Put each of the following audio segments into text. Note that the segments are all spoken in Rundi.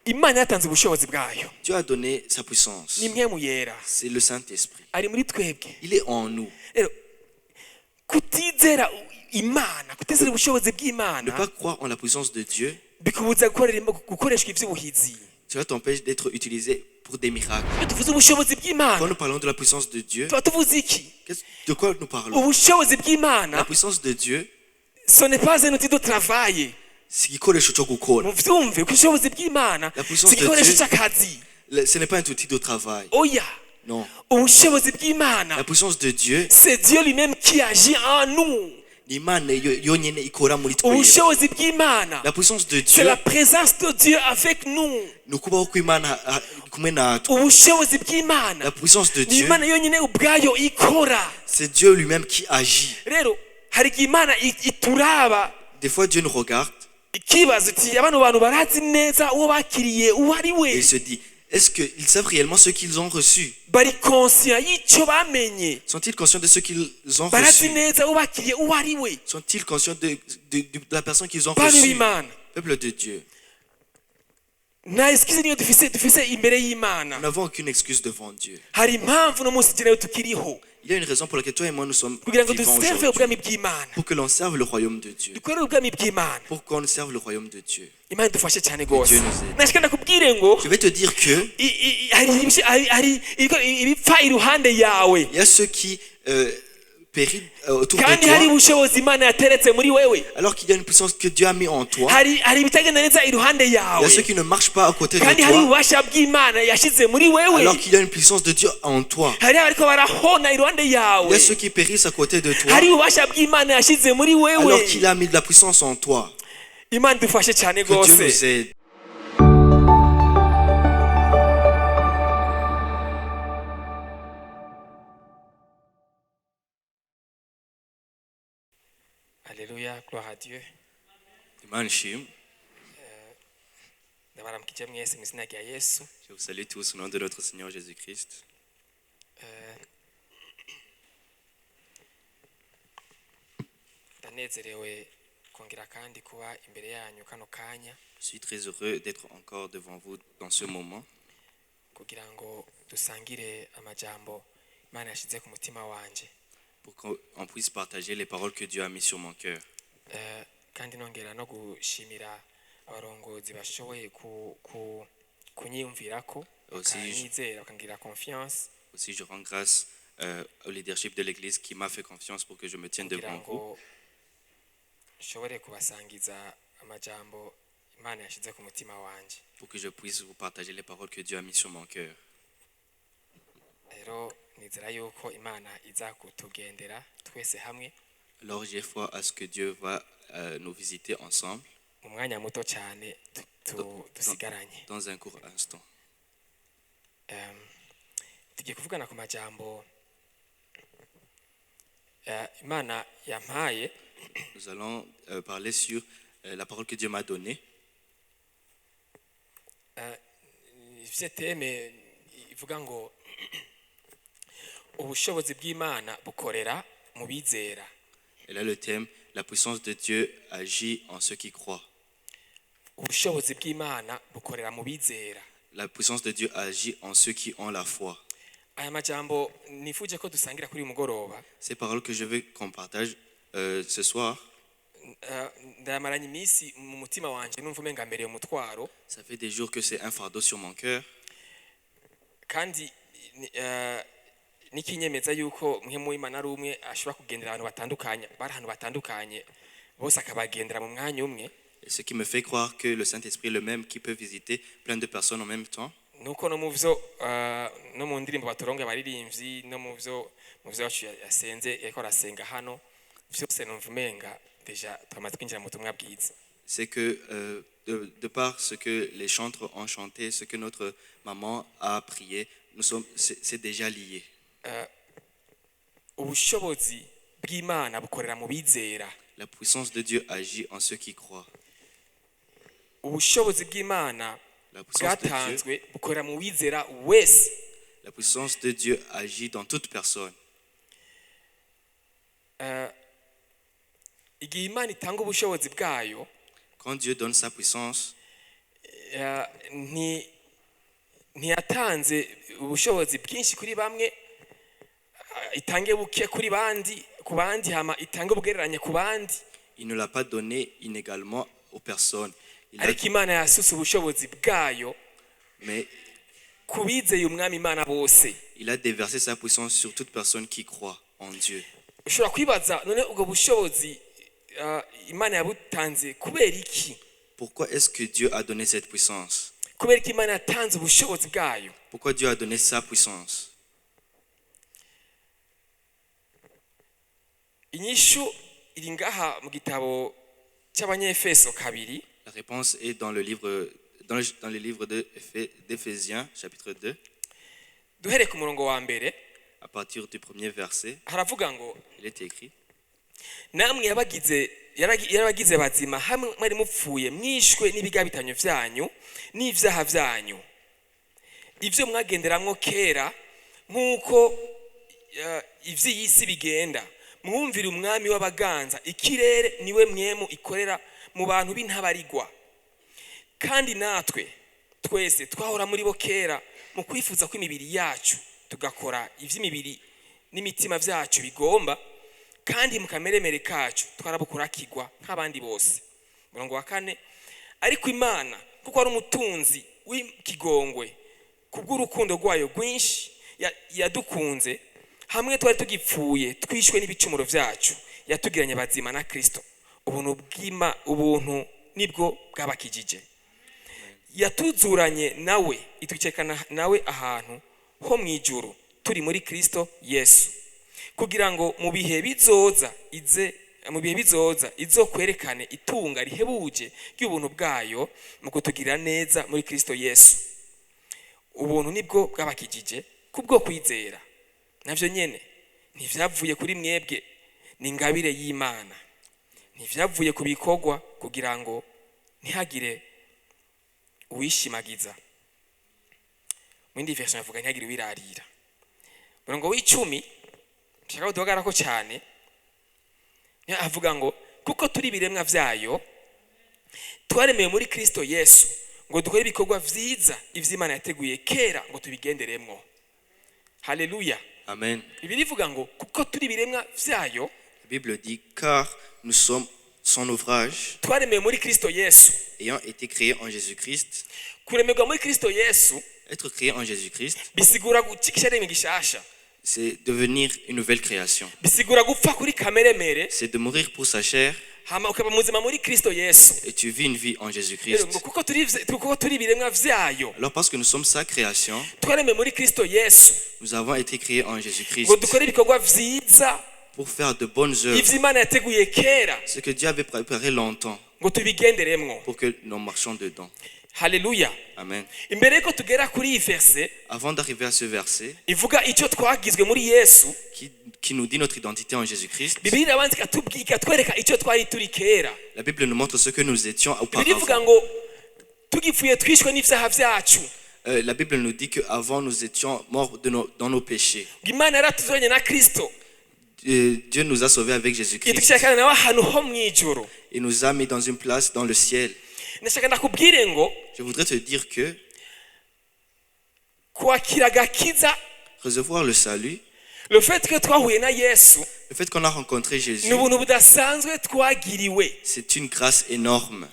Imana yatanze ubushobozi bwayo. Dieu a donné sa puissance. Ni Mpwemu Yera. C'est le Saint-Esprit. Ari muri twebwe. Il est en nous. Rero kutizera Imana, kutizera ubushobozi Ne bw'Imana pas croire en la puissance de Dieu, bikubuza gukorera gukoreshwa iby'ubuhizi. Cela t'empêche d'être utilisé pour des miracles. Iyo tuvuze ubushobozi bw'Imana, Quand nous parlons de la puissance de Dieu, tuba tuvuze iki? De quoi nous parlons? Ubushobozi bw'Imana, La puissance de Dieu, ce n'est pas un outil de travail. Si igikoresho cyo gukora. Muvyumve ko ubushobozi bw'Imana La puissance si de igikoresho Dieu, cy'akazi. Ce n'est pas un outil de travail. Oya. Non. Ubushobozi bw'Imana, La puissance de Dieu, c'est Dieu lui-même qui agit en nous. Ni Imana yonyene ikora muri twebwe. Ubushobozi bw'Imana, La puissance de c'est Dieu, la présence de Dieu avec nous. Ni ukubaho kw'Imana kumwe natwe. Ubushobozi bw'Imana, La puissance de ni Dieu, Imana yonyine ubwayo ikora. C'est Dieu lui-même qui agit. Rero hari igihe Imana ituraba, Des fois, Dieu nous regarde ikibaza uti abano bantu barazi neza uwo bakiriye uwo ari we? Et il se dit, est-ce qu'ils savent réellement ce qu'ils ont reçu? Bari conscient y'icyo bamenye? Sont-ils conscients de ce qu'ils ont Barazi reçu? Neza uwo bakiriye uwo ari we? Sont-ils conscients de la personne qu'ils ont Bantu reçue? b'Imana, Peuple de Dieu, nta excuse niyo dufise imbere y'Imana. nous n'avons aucune excuse devant Dieu. Hari impamvu no munsi nawe tukiriho. Il y a une raison pour laquelle toi et moi nous sommes Kugira ngo vivants duserve aujourd'hui. ubwami bw'Imana. Pour que l'on serve le royaume de Dieu. Dukorere ubwami bw'Imana. Pour qu'on serve le royaume de Dieu. Imana idufashe cyane rwose. Dieu nous aide. Nashaka ndakubwire ngo Je vais te dire que hari ibipfa iruhande yawe, il y a ceux qui périssent autour de kandi hari toi, ubushobozi Imana yateretse muri wewe. Alors qu'il y a une puissance que Dieu a mis en toi. Hari ibitagenda neza iruhande Il y yawe, a ceux qui ne marchent pas à côté de kandi hari toi, ububasha bw'Imana yashyize muri wewe. alors qu'il y a une puissance de Dieu en toi. Hari abariko barahona iruhande Il yawe, y a ceux qui périssent à côté de toi, hari ububasha bw'Imana yashyize muri wewe. Alors qu'il a mis de la puissance en toi. Imana idufashe cyane Que Dieu rwose. nous aide. Alléluia, gloire à Dieu. Imana ishimwe. Ndabaramukije mwese mu izina rya Yesu. Je vous salue tous au nom de notre Seigneur Jésus-Christ. Ndanezerewe kongera kandi kuba imbere yanyu kano kanya, Je suis très heureux d'être encore devant vous dans ce moment kugira ngo dusangire amajambo Imana yashyize ku mutima wanje. Pour qu'on puisse partager les paroles que Dieu a mis sur mon cœur. Kandi nongera no gushimira abarongozi bashoboye kunyiyumvirako, bakanyizera, bakangirira confiance, Aussi, je rends grâce au leadership de l'Église qui m'a fait confiance pour que je me tienne kugira devant vous, ngo nshobore kubasangiza amajambo Imana yashyize ku mutima wanje. Pour que je puisse vous partager les paroles que Dieu a mis sur mon cœur. Rero nizera yuko Imana iza kutugendera twese hamwe Alors, j'ai foi à ce que Dieu va nous visiter ensemble mu mwanya muto cyane dusigaranye. Dans un court instant. Tugiye kuvugana ku majambo Imana yampaye. Nous allons parler sur la parole que Dieu m'a donnée. Ifite thème ivuga ngo ubushobozi bw'Imana bukorera mu bizera. Elle a le thème: La puissance de Dieu agit en ceux qui croient. Ubushobozi bw'Imana bukorera mu bizera. La puissance de Dieu agit en ceux qui ont la foi. Aya majambo nifuje ko dusangira kuri uyu mugoroba, Ces paroles que je veux qu'on partage ce soir, ndayamaranye iminsi mu mutima wanje numva umenga mbereye umutwaro. Ça fait des jours que c'est un fardeau sur mon cœur. Kandi n'ikinyemeza yuko Mpwemu w'Imana ari umwe ashobora kugendera abantu batandukanye bari ahantu batandukanye bose akabagendera mu mwanya umwe, Et ce qui me fait croire que le Saint-Esprit est le même qui peut visiter plein de personnes en même temps, nuko no mu vyo no mu ndirimbo baturonga abaririmbyi no mu vyo yacu yasenze yariko arasenga hano vyose numva umenga déjà twamaze kwinjira mu butumwa bwiza. C'est que de par ce que les chantres ont chanté, ce que notre maman a prié, c'est déjà lié. Ubushobozi bw'Imana bukorera mu bizera. La puissance de Dieu agit en ceux qui croient. Ubushobozi bw'Imana La puissance de Dieu, bwatanzwe bukorera mu wizera wese. La puissance de Dieu agit dans toute personne. Igihe Imana itanga ubushobozi bwayo, Quand Dieu donne sa puissance, Ntiyatanze ubushobozi bwinshi kuri bamwe, itange buke kuri bandi, ku bandi, hama itange ubugereranye ku bandi. Il ne l'a pas donné inégalement aux personnes. Ariko Imana yasutse ubushobozi bwayo Mais ku bizeye Umwami Imana bose. il a déversé sa puissance sur toute personne qui croit en Dieu. Ushobora kwibaza none ubwo bushobozi Imana yabutanze kubera iki? Pourquoi est-ce que Dieu a donné cette puissance? Kubera ko Imana yatanze ubushobozi bwayo? Pourquoi Dieu a donné sa puissance? Inyishu iri ngaha mu gitabo cy'Abanyefeso 2. La réponse est dans le livre d'Éphésiens, chapitre 2, Duhereye ku murongo wa mbere. à partir du premier verset, Haravuga ngo: il est écrit: Namwe yabagize yarabagize bazima hamwe mwari mupfuye mwishwe n'ibigabitanyo vyanyu n'ivyaha vyanyu, ivyo mwagenderamwo kera nk'uko ivy'iyi si bigenda, mwumvira umwami w'abaganza ikirere, niwe mpwemu ikorera mu bantu b'intabarigwa. Kandi natwe twese twahora muri bo kera mu kwifuza kw'imibiri yacu, tugakora ivy'imibiri n'imitima vyacu bigomba, kandi mu kameremere kacu twarabukurakirwa nk'abandi bose. Murongo wa 4: ariko Imana, kuko ari umutunzi w'ikigongwe, kubw'urukundo rwayo rwinshi yadukunze, hamwe twari tugipfuye twishwe n'ibicumuro vyacu, yatugiranye bazima na Kristo. Ubuntu bw'ima ubuntu nibwo bwabakijije. Yatuzuranye nawe, itwicekana nawe ahantu ho mu ijuru turi muri Kristo Yesu, kugira ngo mu bihe bizoza ize mu bihe bizoza izokwerekane itunga rihebuje ry'ubuntu bwayo mu kutugirira neza muri Kristo Yesu. Ubuntu nibwo bwabakijije kubwo kwizera, navyo nyene ntivyavuye kuri mwebwe, ni ingabire y'Imana, ntivyavuye ku bikorwa, kugira ngo ntihagire uwishimagiza. Mu yindi version avuga ntihagire uwirarira. Murongo w'10 nshaka ko duhagararako cyane, avuga ngo: kuko turi ibiremwa vyayo, twaremewe muri Kristo Yesu ngo dukore ibikorwa vyiza ivy'Imana yateguye kera ngo tubigenderemwo. Haleluya. Amen. Bibiliya ivuga ngo kuko turi ibiremwa vyayo. La Bible dit: car nous sommes son ouvrage, Twaremewe muri Kristo Yesu. ayant été créés en Jésus-Christ. Kuremerwa muri Kristo Yesu Être créé en Jésus-Christ, bisigura gucika icaremwe gishasha. c'est devenir une nouvelle création. Bisigura gupfa kuri kameremere, C'est de mourir pour sa chair hama ukaba muzima muri Kristo Yesu. et tu vis une vie en Jésus-Christ. Rero ngo kuko turi ibiremwa vyayo, Alors parce que nous sommes sa création, twaremewe muri Kristo Yesu nous avons été créés en Jésus-Christ ngo dukore ibikorwa vyiza pour faire de bonnes œuvres, ivyo Imana yateguye kera ce que Dieu avait préparé longtemps ngo tubigenderemwo. pour que nous marchions dedans. Haleluya. Amen. Imbere yuko tugera kuri iyi verse Avant d'arriver à ce verset ivuga icyo twagizwe muri Yesu, qui nous dit notre identité en Jésus-Christ, Bibiliya irabanza ikatwereka icyo twari turi kera. la Bible nous montre ce que nous étions Bibiliya ivuga auparavant. ngo tugipfuye twishwe n'ivyaha vyacu. La Bible nous dit qu'avant nous étions morts dans nos péchés. Ngo Imana yaratuzuranye na Kristo, Dieu nous a sauvés avec Jésus-Christ. itwicarana nawe ahantu ho mu ijuru. Il nous a mis dans une place dans le ciel. Ndashaka ndakubwire ngo Je voudrais te dire que kwakira agakiza, recevoir le salut, le fait que twahuye na Yesu, le fait qu'on a rencontré Jésus, ni ubuntu budasanzwe twagiriwe. c'est une grâce énorme.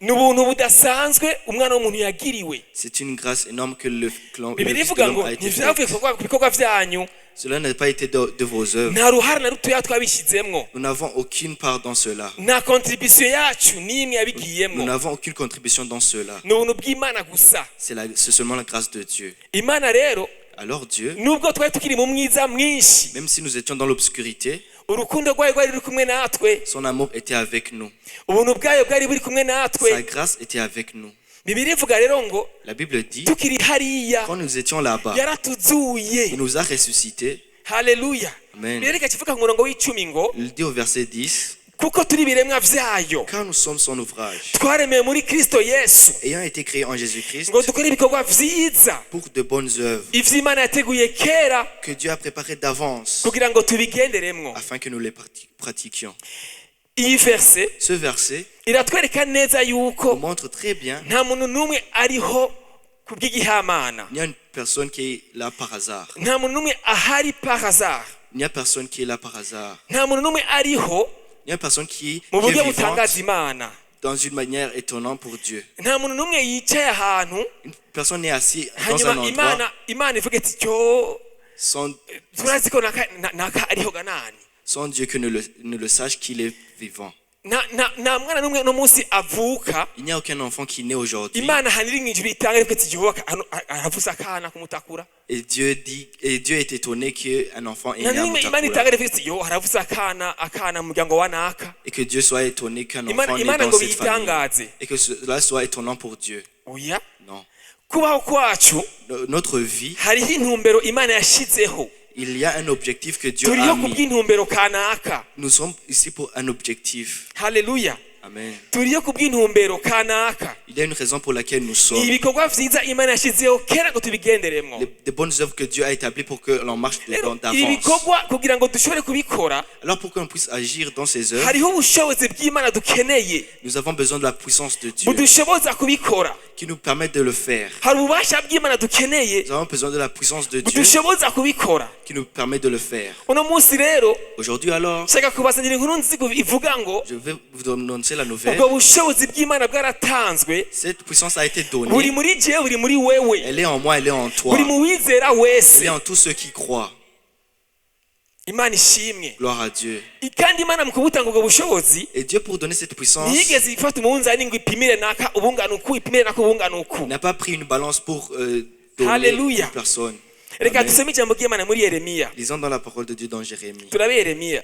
Ni ubuntu budasanzwe umwana w'umuntu yagiriwe. C'est une grâce énorme que le Bibiliya Fils de ivuga l'homme ngo a été fait. ntivyavuye ku bikorwa vyanyu. Cela n'a pas été de vos œuvres. Nta ruhare na rutoya twabishizemwo. Nous n'avons aucune part dans cela. Nta contribution yacu n'imwe Nous yabigiyemwo. n'avons aucune contribution dans cela. Ni ubuntu bw'Imana gusa. C'est seulement la grâce de Dieu. Imana rero, Alors Dieu, nubwo twari tukiri mu mwiza mwinshi, même si nous étions dans l'obscurité, urukundo rwayo rwari ruri kumwe natwe. son amour était avec nous. Ubuntu bwayo bwari buri kumwe natwe. Sa grâce était avec nous. Bibiliya ivuga rero ngo La Bible dit, tukiri hariya, quand nous étions là-bas, yaratuzuye. il nous a ressuscités. Haleluya. Amen. Bibiliya ikakivuga ku murongo w'10 ngo: Il dit au verset 10, kuko turi ibiremwa vyayo, car nous sommes son ouvrage, twaremewe muri Kristo Yesu ayant été créés en Jésus-Christ ngo dukore ibikorwa vyiza pour de bonnes œuvres ivyo Imana yateguye kera que Dieu a préparées d'avance kugira ngo tubigenderemwo. afin que nous les pratiquions. Iyi verset Ce verset iratwereka neza yuko nous montre très bien nta muntu n'umwe ariho ku bw'igihamana. il n'y a une personne qui est là par hasard. Nta muntu n'umwe ahari par hasard. Il n'y a personne qui est là par hasard. Nta muntu n'umwe ariho Il n'y a personne mu qui est buryo vivante butangaza Imana. Dans une manière étonnante pour Dieu. Nta muntu n'umwe yicaye ahantu Une personne n'est assise dans un hanyuma endroit Imana ivuga iti cyo sans, turazi ko naka naka ariho ganani. Sans Dieu que ne le sache qu'il est vivant. Nta mwana n'umwe uno munsi avuka Il n'y a aucun enfant qui naît aujourd'hui Imana ahantu iri mu ijuru itanga ivuga ati Jehova aravuze akana kumutakura. Et Dieu dit et Dieu est étonné qu'un enfant est Nta né à n'umwe Imana Mutakura itanga ivuga iti yo haravuze akana mu muryango wa naka. Et que Dieu soit étonné qu'un Imana enfant né Imana dans ngo cette famille biyitangaze. Et que cela soit étonnant pour Dieu. Oya. Non. Kubaho kwacu Notre vie, hariho intumbero Imana yashizeho. Il y a un objectif que Dieu Turiho a ku mis. bw'intumbero kanaka. Nous sommes ici pour un objectif. Haleluya. Amen. Turiho ku bw'intumbero kanaka. Il y a une raison pour laquelle nous Ni sommes. Ibikorwa vyiza Imana yashizeho kera ngo tubigenderemwo. Des bonnes œuvres que Dieu a établies pour que l'on marche Rero dedans ibi d'avance. bikorwa kugira ngo dushobore kubikora Alors pour qu'on puisse agir dans ces œuvres, hariho ubushobozi bw'Imana dukeneye nous avons besoin de la puissance de Dieu budushoboza kubikora. Qui nous permet de le faire. Hari ububasha bw'Imana dukeneye Nous avons besoin de la puissance de Dieu budushoboza kubikora. Qui nous permet de le faire. Uno munsi rero Aujourd'hui alors, nshaka kubasangira inkuru nzigo ivuga ngo je vais vous annoncer la nouvelle. ubwo bushobozi bw'Imana bwaratanzwe. Cette puissance a été Buri donnée. muri jewe, buri muri wewe, Elle est en moi, elle est en toi. buri mu wizera Elle wese. est en tous ceux qui croient. Imana ishimwe. Gloire à Dieu. Kandi Imana mu kubutanga ubwo bushobozi Et Dieu, pour donner cette puissance, ntiyigeze ifata umunzani ngo ipimire naka ubungana uku ipimire naka ubungana uku. N'a pas pris une balance pour donner Alléluia. une personne. Reka Amen. dusome ijambo ry'Imana muri Yeremiya. Lisons dans la parole de Dieu dans Jérémie. Turabe Yeremiya.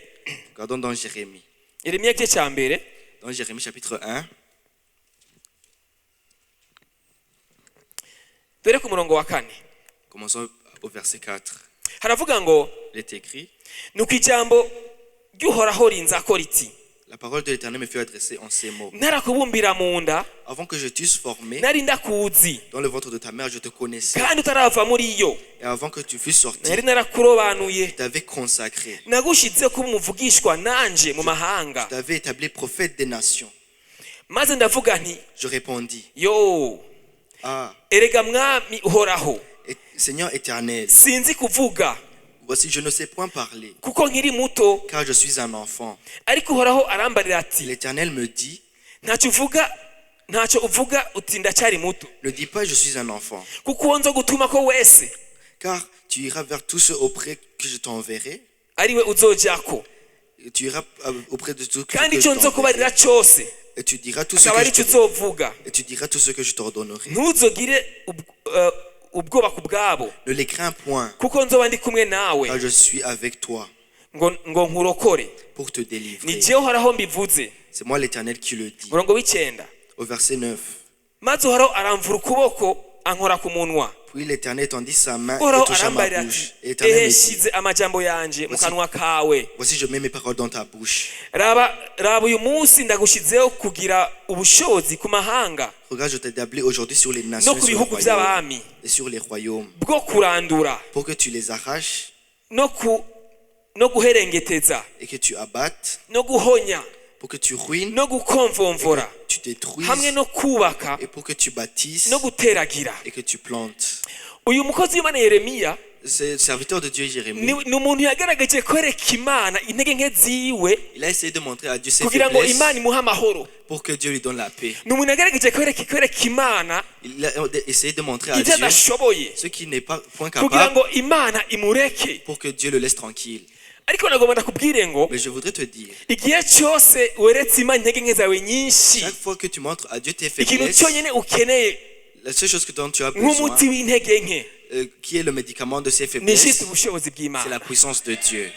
Regardons dans Jérémie. Yeremiya igice cya mbere. Dans Jérémie chapitre 1, Dore ku murongo wa kane. Commençons au verset 4. Haravuga ngo Il est écrit: nuko ijambo ry'Uhoraho rinzako riti La parole de l'Éternel me fut adressée en ces mots. Ntarakubumbira mu nda Avant que je t'eusse formé nari ndakuzi dans le ventre de ta mère, je te connaissais. kandi utarava muri yo Et avant que tu fusses sorti, nari narakurobanuye je t'avais consacré. Nagushize kuba umuvugishwa nanje mu mahanga. Je t'avais établi prophète des nations. Maze ndavuga nti Je répondis: yo Ah, erega Mwami Uhoraho Seigneur éternel, sinzi kuvuga voici, je ne sais point parler, kuko nkiri muto. Car je suis un enfant. Ariko Uhoraho arambarira ati L'Éternel me dit: ntacyo uvuga ntacyo uvuga uti ndacyari muto Ne dis pas je suis un enfant, kuko uwo nzo gutuma ko wese car tu iras vers tous ceux auprès que je t'enverrai, ariwe uzojako et tu iras auprès de tous kandi que je icyo nzo kubarira t'enverrai, cyose et tu diras tout ce akaba que je aricyo te, uzovuga. Et tu diras tout ce que je t'ordonnerai. Ntuzogire ubwoba ku bwabo Ne les crains point, kuko nzoba ndi kumwe nawe car je suis avec toi ngo ngo nkurokore. Pour te Ni délivrer. jewe Uhoraho mbivuze. C'est moi l'Éternel qui le dit. Murongo w'icyenda. Au verset 9. Maze Uhoraho aramvura ukuboko ankora ku munwa. Puis l'Éternel tendit sa main et Uhoraho toucha ma arambarira ati bouche. Et l'Éternel ehe me dit: nshize amajambo yanje mu kanwa kawe. Voici, je mets mes paroles dans ta bouche. Raba raba uyu munsi ndagushizeho kugira ubushobozi ku mahanga Regarde, je t'ai établi aujourd'hui sur les nations no et ku sur les bihugu royaumes, by'abami et sur les royaumes, bwo kurandura pour que tu les arraches no ku no guherengeteza et que tu abattes, no guhonya pour que tu ruines, no gukomvomvora tu détruises, hamwe no kubaka et pour que tu bâtisses no guteragira. Et que tu plantes. Uyu mukozi w'Imana Yeremiya C'est le serviteur de Dieu Jérémie. ni umuntu yagaragaje kwereka Imana intege nke ziwe Il a essayé de montrer à Dieu ses kugira ngo faiblesses Imana imuhe amahoro. Pour que Dieu lui donne la paix. Ni umuntu yagaragaje kwereka Imana Il a essayé de montrer à ibyo Dieu adashoboye ce qui n'est pas point kugira capable ngo Imana imureke. pour que Dieu le laisse tranquille. Ariko nagomba ndakubwire ngo Mais je voudrais te dire, igihe cyose weretse Imana intege nke zawe nyinshi chaque fois que tu montres à Dieu tes ikintu faiblesses, cyonyine ukeneye la seule chose que dont tu as besoin, nk'umuti w'intege nke qui est le médicament de ces ni faiblesses, juste ubushobozi c'est bw'Imana. La puissance de Dieu.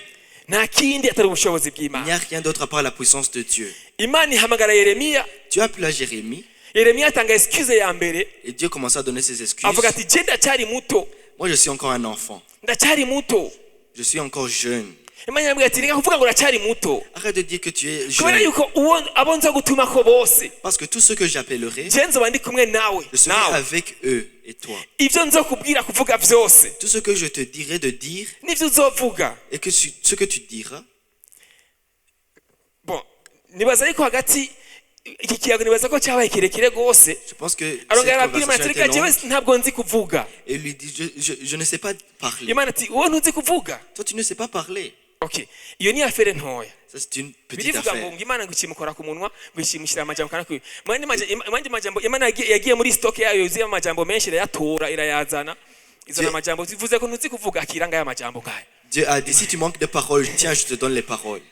Nta kindi atari ubushobozi Il n'y bw'Imana. A rien d'autre à part la puissance de Dieu. Imana ihamagara Yeremiya. Dieu appela Jérémie Yeremiya atanga excuse ya mbere et Dieu commença à donner ses excuses. avuga ati je ndacyari muto. Moi, je suis encore un enfant. Ndacyari muto. Je suis encore jeune. Imana iramubwira ati reka kuvuga ngo uracyari muto Arrête de dire que tu es kubera jeune. yuko uwo abo nza gutuma ko bose Parce que tous ceux que j'appellerai, je nzoba ndi kumwe nawe je serai nawe avec eux et toi. Ibyo nzokubwira kuvuga byose Tout ce que je te dirai de dire n'ibyo uzovuga et que ce que tu diras, bon Nibaza ariko hagati iki kiyago nibaza ko cyabaye kirekire rwose. Je pense que cette Arongera arabwira Imana ati conversation reka était jewe longue. Ntabwo nzi kuvuga. Et lui dit, je ne sais pas parler. Imana ati wowe ntuzi kuvuga. Toi, tu ne sais pas parler. Okay, iyo ni affaire ntoya. Ça, c'est une petite Birivuga ngo affaire. ngo Imana ngo ikimukora ku munwa ngo ikimushyira amajambo kana kwiwe mu yandi majambo Imana yagiye muri stock yayo yuzuye amajambo menshi irayatora irayazana izana amajambo zivuze ko ntuzi kuvuga akira ngaya amajambo ngaya. Dieu a dit, si tu manques de paroles, tiens, je te donne les paroles.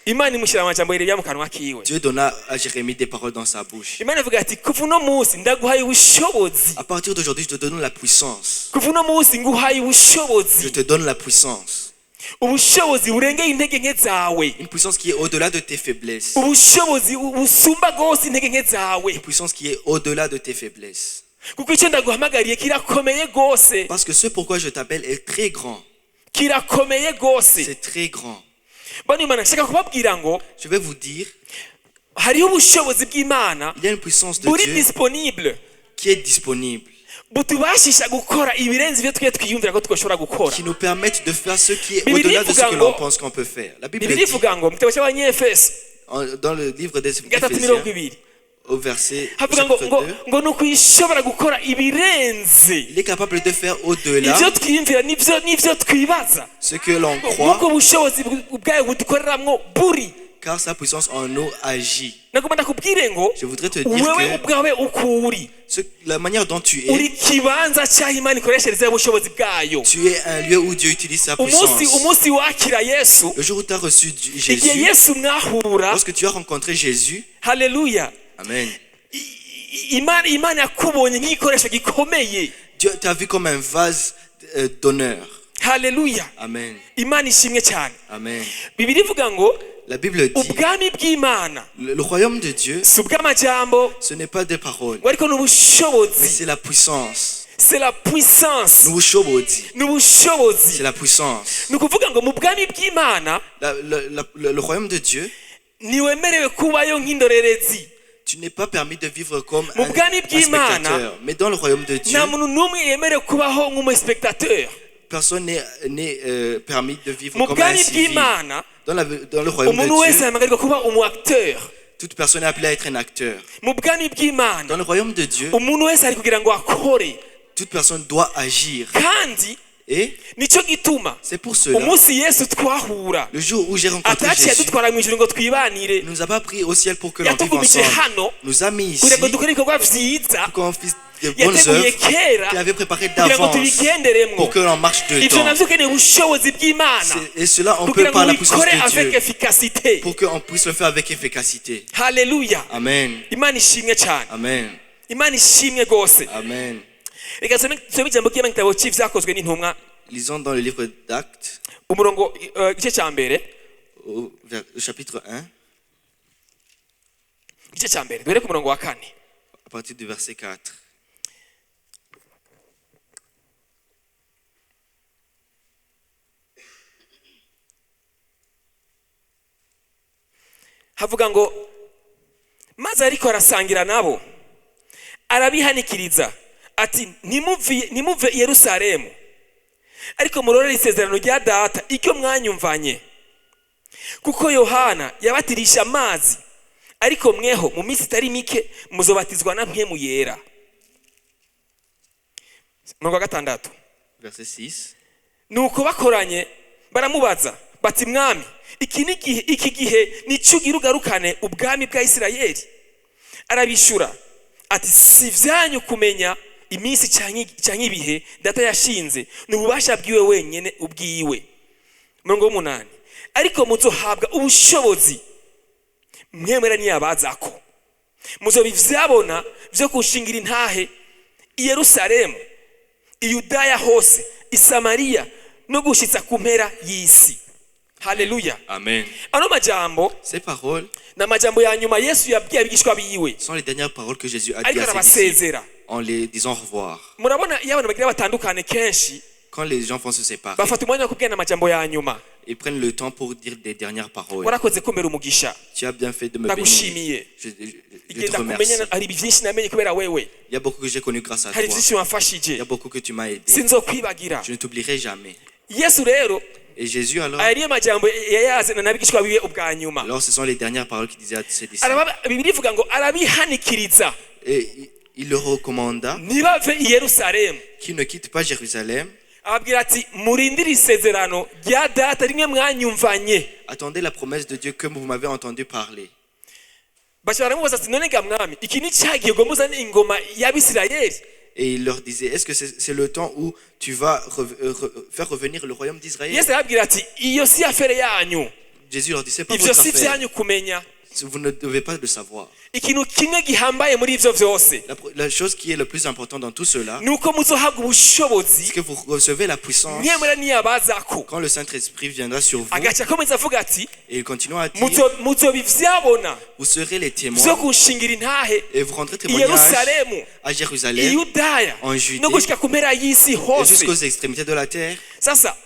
Imana imushyira amajambo Yeremiya mu kanwa kiwe. Dieu donna à Jérémie des paroles dans sa bouche. Imana ivuga ati kuva uno munsi ndaguhaye ubushobozi. À partir d'aujourd'hui, je te donne la puissance. Kuva uno munsi nguhaye Je ubushobozi. Te donne la puissance. Ubushobozi burengeye intege nke zawe. Une puissance qui est au-delà de tes faiblesses. Ubushobozi busumba rwose intege nke zawe. Une puissance qui est au-delà de tes faiblesses. Kuko icyo ndaguhamagariye kirakomeye rwose. Parce que ce pourquoi je t'appelle est très grand. Kirakomeye rwose. C'est très grand. Bano Imana nshaka kubabwira ngo Je vais vous dire, hariho ubushobozi bw'Imana il y a une puissance de buri Dieu disponible qui est disponible, butubashisha gukora ibirenze ibyo twe twiyumvira ko twashobora gukora. Qui nous permet de faire ce qui est Bible au-delà de ce ivuga que ngo- l'on pense qu'on peut faire. La Bible Bibiliya dit, ivuga ngo mu gitabo cy'Abanyefeso dans le livre des gatatu mirongo Éphésiens, ibiri au verset au havuga ngo chapitre ngo 2, ngo ni uko gukora ibirenze il est capable de faire au-delà ibyo twiyumvira n'ibyo n'ibyo twibaza ce que l'on croit, nk'uko ubushobozi bwayo budukoreramwo buri. Car sa puissance en nous agit. Nagomba ndakubwire ngo Je voudrais te dire wewe que ubwawe uko uri la manière dont tu es, uri ikibanza cy'aho Imana ikoreshereza ubushobozi bwayo. Tu es un lieu où Dieu utilise sa Umunsi puissance. Umunsi wakira Yesu Le jour où tu as reçu igihe Jésus, Yesu mwahura lorsque tu as rencontré Jésus, haleluya Amen. Imana Imana yakubonye nk'igikoresho gikomeye. Dieu t'a vu comme un vase d'honneur. Haleluya. Amen. Imana ishimwe cyane. Amen. Bibiliya ivuga ngo La Bible dit, ubwami bw'Imana le royaume de Dieu, si ubw'amajambo ce n'est pas des paroles, ngo ariko ni mais ubushobozi. C'est la puissance. C'est la puissance. N'ubushobozi. Ni ubushobozi. C'est la puissance. Ni ukuvuga ngo mu bwami bw'Imana Le royaume de Dieu, ntiwemerewe kubayo nk'indorerezi. Tu n'es pas permis de vivre comme Mu un bwami bw'Imana, spectateur. Mais dans le royaume de Dieu, nta muntu n'umwe yemerewe kubaho nk'umuspectateur. Personne n'est permis de vivre Mu comme un bwami civil. bw'Imana Dans le royaume de umuntu wese Dieu, ahamagarirwa kuba umu acteur. Toute personne est appelée à être un acteur. Mu bwami bw'Imana Dans le royaume de Dieu, umuntu wese ari kugira ngo akore. Toute personne doit agir. Kandi Et nicyo gituma c'est pour cela, umunsi Yesu twahura le jour où j'ai rencontré ataciye Jésus, adutwara mu ijuru ngo twibanire. Il ne nous a pas pris au ciel pour que l'on vive Yatugumije ensemble. hano Il nous a mis ici kugira ngo dukore ibikorwa vyiza pour qu'on fasse de bonnes yateguye œuvres kera qu'il avait préparées kugira ngo d'avance tubigenderemwo. Pour que l'on marche Ivyo dedans. navyo ukeneye ubushobozi bw'Imana Et cela, on peut kugira ngo par la puissance ubikore de avec Dieu, efficacité. pour qu'on puisse le faire avec efficacité. Haleluya. Amen. Imana ishimwe cyane. Amen. Imana ishimwe rwose. Amen. Reka tusome ijambo ry'Imana mu gitabo cy'Ivyakozwe n'Intumwa Lisons dans le livre d'Actes, umurongo igice cya mbere au chapitre 1, igice cya mbere duhere ku murongo wa kane. À partir du verset 4. Havuga ngo maze ariko arasangira nabo arabihanikiriza ati ntimuve i Yerusalemu ariko murorere isezerano rya Data icyo mwanyumvanye kuko Yohana yabatirisha amazi ariko mweho mu minsi itari mike muzobatizwa na Mpwemu Yera. Umurongo wa gatandatu. Verset 6. Nuko bakoranye baramubaza bati mwami iki ni igihe iki gihe nicyo ugira ugarukane ubwami bwa Isirayeli? Arabishura ati si vyanyu kumenya iminsi canke ibihe Data yashinze ni ububasha bwiwe wenyene ubwiwe. Umurongo w'umunani ariko muzohabwa ubushobozi mwemera niyabazako muzoba ivyabona vyo kushingira intahe i Yerusalemu i Yudaya hose i Samariya no gushitsa ku mpera y'isi. Haleluya. Amen. Ano majambo Ces paroles ni amajambo ya nyuma Yesu yabwiye abigishwa biwe sont les dernières paroles que Jésus a dit ariko à ses disciples arabasezera. En les disant au revoir. Murabona iyo abantu bagira batandukane kenshi Quand les gens vont se séparer, bafata umwanya wo kubwirana amajambo ya nyuma. Ils prennent le temps pour dire des dernières paroles. Warakoze kumbera umugisha. Tu as bien fait de me bénir. Ndagushimiye. Je Igihe te ndakumenya remercie. hari byinshi namenye kubera wewe. Il y a beaucoup que j'ai connu grâce à Hari toi. byinshi wamfashije. Il y a beaucoup que tu m'as aidé. Sinzokwibagira. Je ne t'oublierai jamais. Yesu rero Et Jésus alors, Aya niyo majambo yayazana n'abigishwa biwe ubwa nyuma. Alors ce sont les dernières paroles qu'il disait à ses disciples. Bibiliya ivuga ngo arabihanikiriza Et il leur recommanda ntibave i Yerusalemu. Qu'ils ne quittent pas Jérusalem. Ababwira ati murindire isezerano rya data rimwe mwanyumvanye. Attendez la promesse de Dieu que vous m'avez entendu parler. Baca baramubaza ati none ga mwami iki ni cya gihe ugomba uzane ingoma y'Abisirayeli? Et il leur disait, est-ce que c'est le temps où tu vas faire revenir le royaume d'Israël? Yesu arababwira ati iyo si affaire yanyu. Jésus leur dit, c'est pas Ivyo votre si affaire. vyanyu kumenya. Vous ne devez pas le savoir. Ikintu kimwe gihambaye muri ivyo vyose La chose qui est le plus important dans tout cela, ni uko muzohabwa ubushobozi c'est que vous recevez la puissance Mpwemu niyabazako. Quand le Saint-Esprit viendra sur vous. Agaca akomeza avuga ati Et il continue à dire, muzoba ivyabona vous serez les témoins vyo kunshingira intahe et vous rendrez i témoignage Yerusalemu, à i Jérusalem Yudaya en Judée no gushika ku mpera y'isi et hose. jusqu'aux extrémités de la terre. Sasa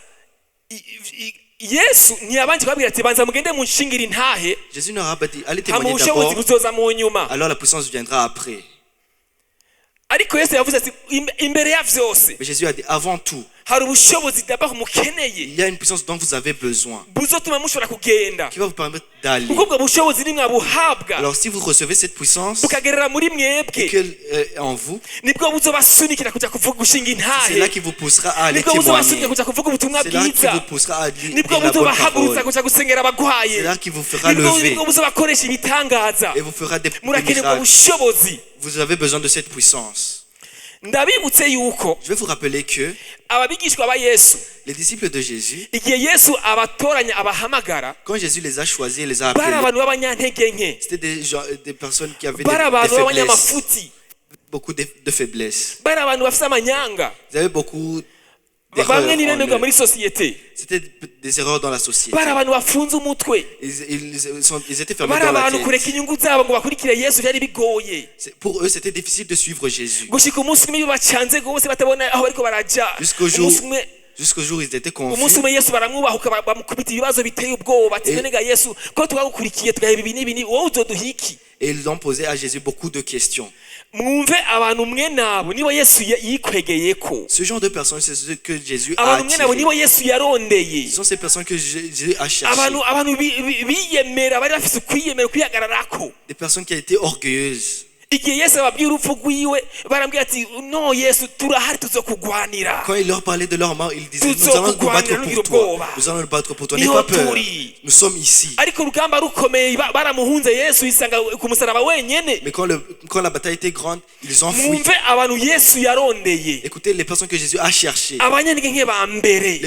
Yesu ntiyabanje kubabwira ati banza mugende munshingira intahe Jésus n'aura pas dit, allez hama témoigner ubushobozi d'abord, buzoza mu nyuma. Alors la puissance viendra après. Ariko Yesu yavuze ati imbere ya vyose Mais Jésus a dit, avant tout, hari ubushobozi d'abord mukeneye il y a une puissance dont vous avez besoin, buzotuma mushobora kugenda qui va vous permettre d'aller. Kuko ubwo bushobozi nimwabuhabwa Alors si vous recevez cette puissance bukagerera muri et mwebwe qu'elle est en vous, nibwo buzobasunikira kuja kuvuga gushinga c'est là intahe qui vous poussera à aller nibwo témoigner. buzobasunikira kuja kuvuga ubutumwa C'est là qui bwiza vous poussera à dire nibwo la bonne buzobahaguruza parole. kuja gusengera abagwaye C'est là qui vous fera nibwo lever nibwo buzobakoresha ibitangaza. Et vous fera des Murakeneye ubwo miracles. bushobozi. Vous avez besoin de cette puissance. Ndabibutse yuko Je vais vous rappeler que ababigishwa ba Yesu les disciples de Jésus, igihe Yesu abatoranya abahamagara quand Jésus les a choisis et les a bari appelés, abantu b'abanyantege nke c'était des gens, des personnes qui avaient bari des abantu faiblesses, b'abanyamafuti beaucoup de faiblesses. Bari abantu bafite amanyanga. Ils avaient beaucoup d'erreurs Bamwe en ntibemerwa eux. muri sosiyete. C'était des erreurs dans la société. Bari abantu bafunze umutwe. Ils étaient fermés Bari dans la abantu tête. kureka inyungu zabo ngo bakurikire Yesu byari bigoye. Pour eux, c'était difficile de suivre Jésus. Gushika umunsi umwe iyo bacanze rwose batabona aho bariko baraja Jusqu'au jour, umunsi umwe jusqu'au jour où ils étaient umunsi confus. Umwe Yesu baramwubahuka bamukubita ibibazo biteye ubwoba ati none ga Yesu ko twagukurikiye tugaheba ibi n'ibi wowe uzoduha iki? Et ils ont posé à Jésus beaucoup de questions. Mwumve abantu mwe nabo nibo Yesu yikwegeyeko. Ce genre de personnes, c'est ce que Jésus a Abantu mwe nabo attiré. nibo Yesu yarondeye. Ce sont ces personnes que Jésus a cherchées. Abantu abantu biyemera bari bafise ukwiyemera ukwihagararako. Des personnes qui étaient orgueilleuses. Igihe Yesu ababwiye urupfu rwiwe barambwira ati no Yesu turahari tuzokugwanira. Quand il leur parlait de leur mort, ils disaient, Tout nous allons nous battre pour toi. Nous allons nous battre pour toi. N'aie pas peur. Nous sommes ici. Ariko urugamba rukomeye baramuhunze Yesu yisanga ku musaraba wenyene. Mais quand la bataille était grande, ils ont fui. Mwumve abantu Yesu yarondeye. Écoutez les personnes que Jésus a cherchées. Abanyantege nke ba mbere.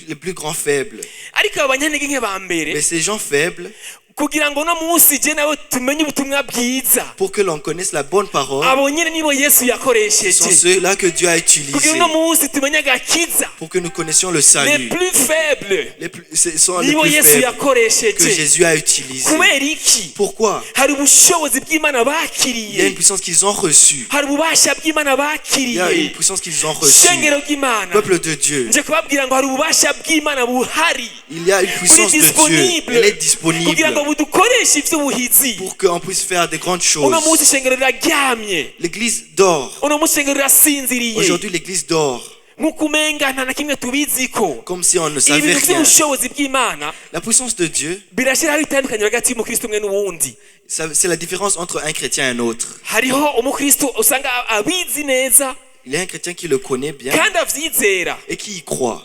Les plus grands faibles. Ariko abo banyantege nke ba mbere Mais ces gens faibles, kugira ngo no munsi je nawe tumenye ubutumwa bwiza pour que l'on connaisse la bonne parole, abo nyene nibo Yesu ce yakoresheje sont ceux-là que Dieu a utilisés kugira uno munsi tumenye agakiza. Pour que nous connaissions le Les salut. Plus faibles Ce sont les nibo plus Yesu faibles que yakoresheje. Jésus a utilisés. Kubera iki? Pourquoi? Hari ubushobozi bw'Imana Il y a une bakiriye. Puissance qu'ils ont reçue. Hari ububasha bw'Imana Il y a une bakiriye. Puissance qu'ils ont reçue. Shengero ry'Imana Peuple de Dieu, nje kubabwira ngo hari ububasha bw'Imana buhari il y a une buri puissance de Dieu. Disponible Elle est kugira ngo disponible budukoreshe ivy'ubuhizi. Pour qu'on puisse faire des grandes choses. Uno munsi ishengero riraryamye. L'église dort. Uno munsi ishengero rirasinziriye. Aujourd'hui, l'église dort. Nk'uko umenga nta na kimwe tubiziko. Comme si on ne savait Ibintu rien. by'ubushobozi bw'Imana La puissance de Dieu, birashyiraho itandukaniro hagati y'umukristo umwe n'uwundi. C'est la différence entre un chrétien et un autre. Hariho umukristo usanga abizi neza Il y a un chrétien qui le connaît bien kandi avyizera et qui y croit.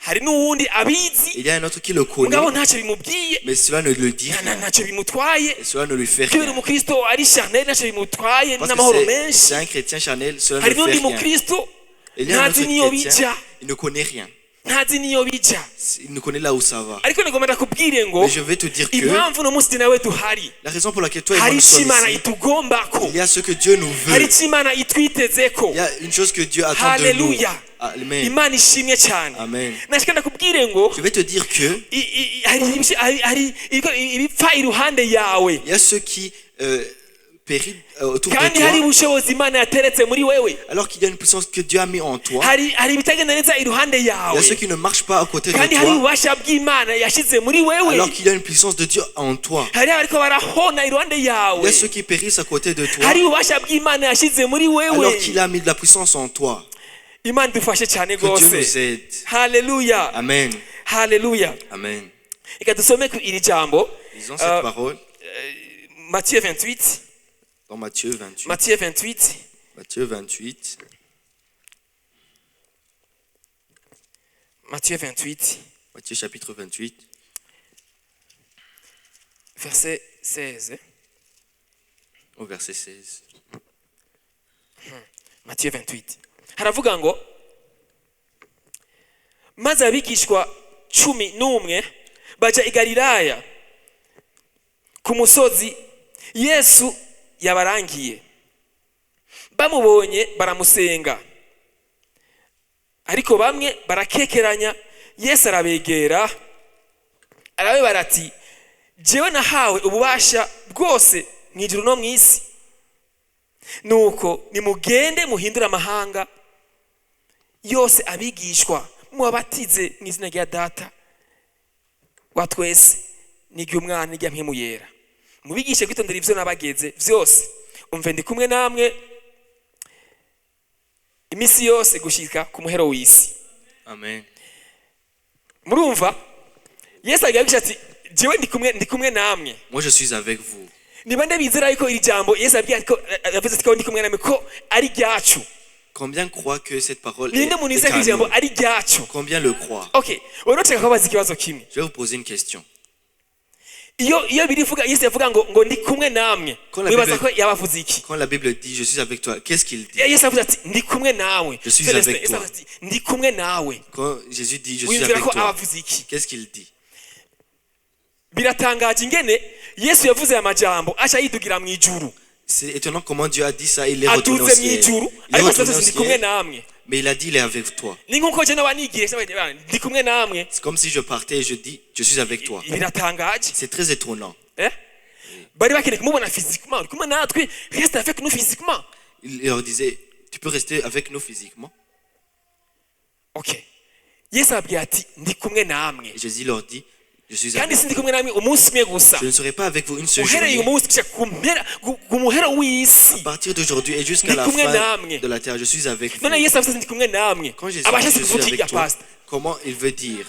Hari n'uwundi abizi Il y a un autre qui le connaît, mugabo ntacyo bimubwiye mais cela ne le dit rien. Ntacyo bimutwaye Et cela ne lui fait kubera rien. umukristo ari charnel ntacyo bimutwaye Parce que n'amahoro c'est menshi. c'est un chrétien charnel, cela ne Hari lui fait n'undi rien. mukristo Et il y a un ntazi autre n'iyo chrétien, bija il ne connaît rien. Ntazi n'iyo bija. Il ne connaît là où ça va. Ariko nagomba ndakubwire ngo Mais je vais te dire que impamvu uno munsi nawe duhari la raison pour laquelle toi et moi hari nous icyo sommes Imana ici, itugombako il y a ce que Dieu nous hari veut. icyo Imana itwitezeko. Il y a une chose que Dieu attend de nous. Haleluya. Amen. Imana ishimwe cyane. Amen. Nashaka ndakubwire ngo Je vais te dire que hari hari ibipfa iruhande yawe il y a ceux qui périssent autour de kandi hari toi, ubushobozi Imana yateretse muri wewe. Alors qu'il y a une puissance que Dieu a mis en toi. Hari hari ibitagenda neza iruhande Il y yawe a ceux qui ne marchent pas à côté de kandi hari toi, ububasha bw'Imana yashyize muri wewe. Alors qu'il y a une puissance de Dieu en toi. Hari abariko barahona iruhande Il yawe y a ceux qui périssent à côté de toi, hari ububasha bw'Imana yashyize muri wewe. Alors qu'il a mis de la puissance en toi. Imana idufashe cyane Que Dieu rwose. Nous aide. Haleluya. Amen. Haleluya. Amen. Reka dusome ku iri jambo. Lisons cette parole Matthieu 28. Dans Matthieu 28. Matthieu 28. Matthieu 28. Matthieu 28. Matthieu chapitre 28. Verset 16. Au verset 16. Matthieu 28 haravuga ngo maze abigishwa 11 baja i Galilaya ku musozi Yesu yabarangiye, bamubonye baramusenga, ariko bamwe barakekeranya. Yesu arabegera arababwira ati jewe nahawe ububasha bwose mu ijuru no mu isi, nuko nimugende muhindure amahanga yose abigishwa, mubabatize mu izina rya Data wa twese n'iry'Umwana n'irya Mpwemu Yera, mubigishe kwitondera ivyo nabageze vyose, umve ndi kumwe namwe imisi yose gushika ku muhero w'isi. Amen. Murumva Yesu agira ati jewe ndi kumwe namwe. Moi, je suis avec vous. Ni bande bizera yuko iri jambo Yesu abwiye ko yavuze ati ko ndi kumwe namwe ko ari ryacu? Combien croient que cette parole est, Ninde muntu est yizera ko à iri jambo nous? ari ryacu? Combien le croient? Okay, wewe nshaka kubaza ikibazo kimwe. Je vais vous poser une question. Iyo birivuga Yesu yavuga ngo ndi kumwe namwe, Ko la wibaza Bible- ko yabavuze iki? Quand la Bible dit je suis avec toi, qu'est-ce qu'il dit? Yesu avuze ati ndi kumwe nawe. Je suis Celestin, avec Yesu toi. avuze ati ndi kumwe nawe, Quand Jésus dit je suis wiyumvira avec ko toi, abavuze iki? qu'est-ce qu'il dit? Biratangaje ingene Yesu yavuze aya majambo aca yidugira mu ijuru. C'est étonnant comment Dieu a dit ça, il est retourné au Aduze mu ciel. ijuru, Il est ariko retourné avuze au ati ndi kumwe ciel, namwe. Mais il a dit il est avec toi. Ni nkuko je naba nigiye ndi kumwe namwe. C'est comme si je partais et je dis je suis avec toi. Biratangaje. C'est très étonnant. Eh? Bari bakeneye kumubona physiquement, uri kumwe natwe, reste avec nous physiquement. Il leur disait tu peux rester avec nous physiquement. Okay, Yesu ababwira ati ndi kumwe namwe. Et Jésus leur dit je suis Kandi avec vous. sindi kumwe namwe umunsi umwe gusa, Je ne serai pas avec vous une seule uhereye journée. umunsi gushika ku mpera ku muhero w'isi. À partir d'aujourd'hui et jusqu'à Ndi la kumwe fin namwe. de la terre, je suis avec vous. None Yesu avuze ati ndi kumwe namwe, Quand Jésus dit abashatse je suis kuvuga avec iki toi, pastor? Comment il veut dire?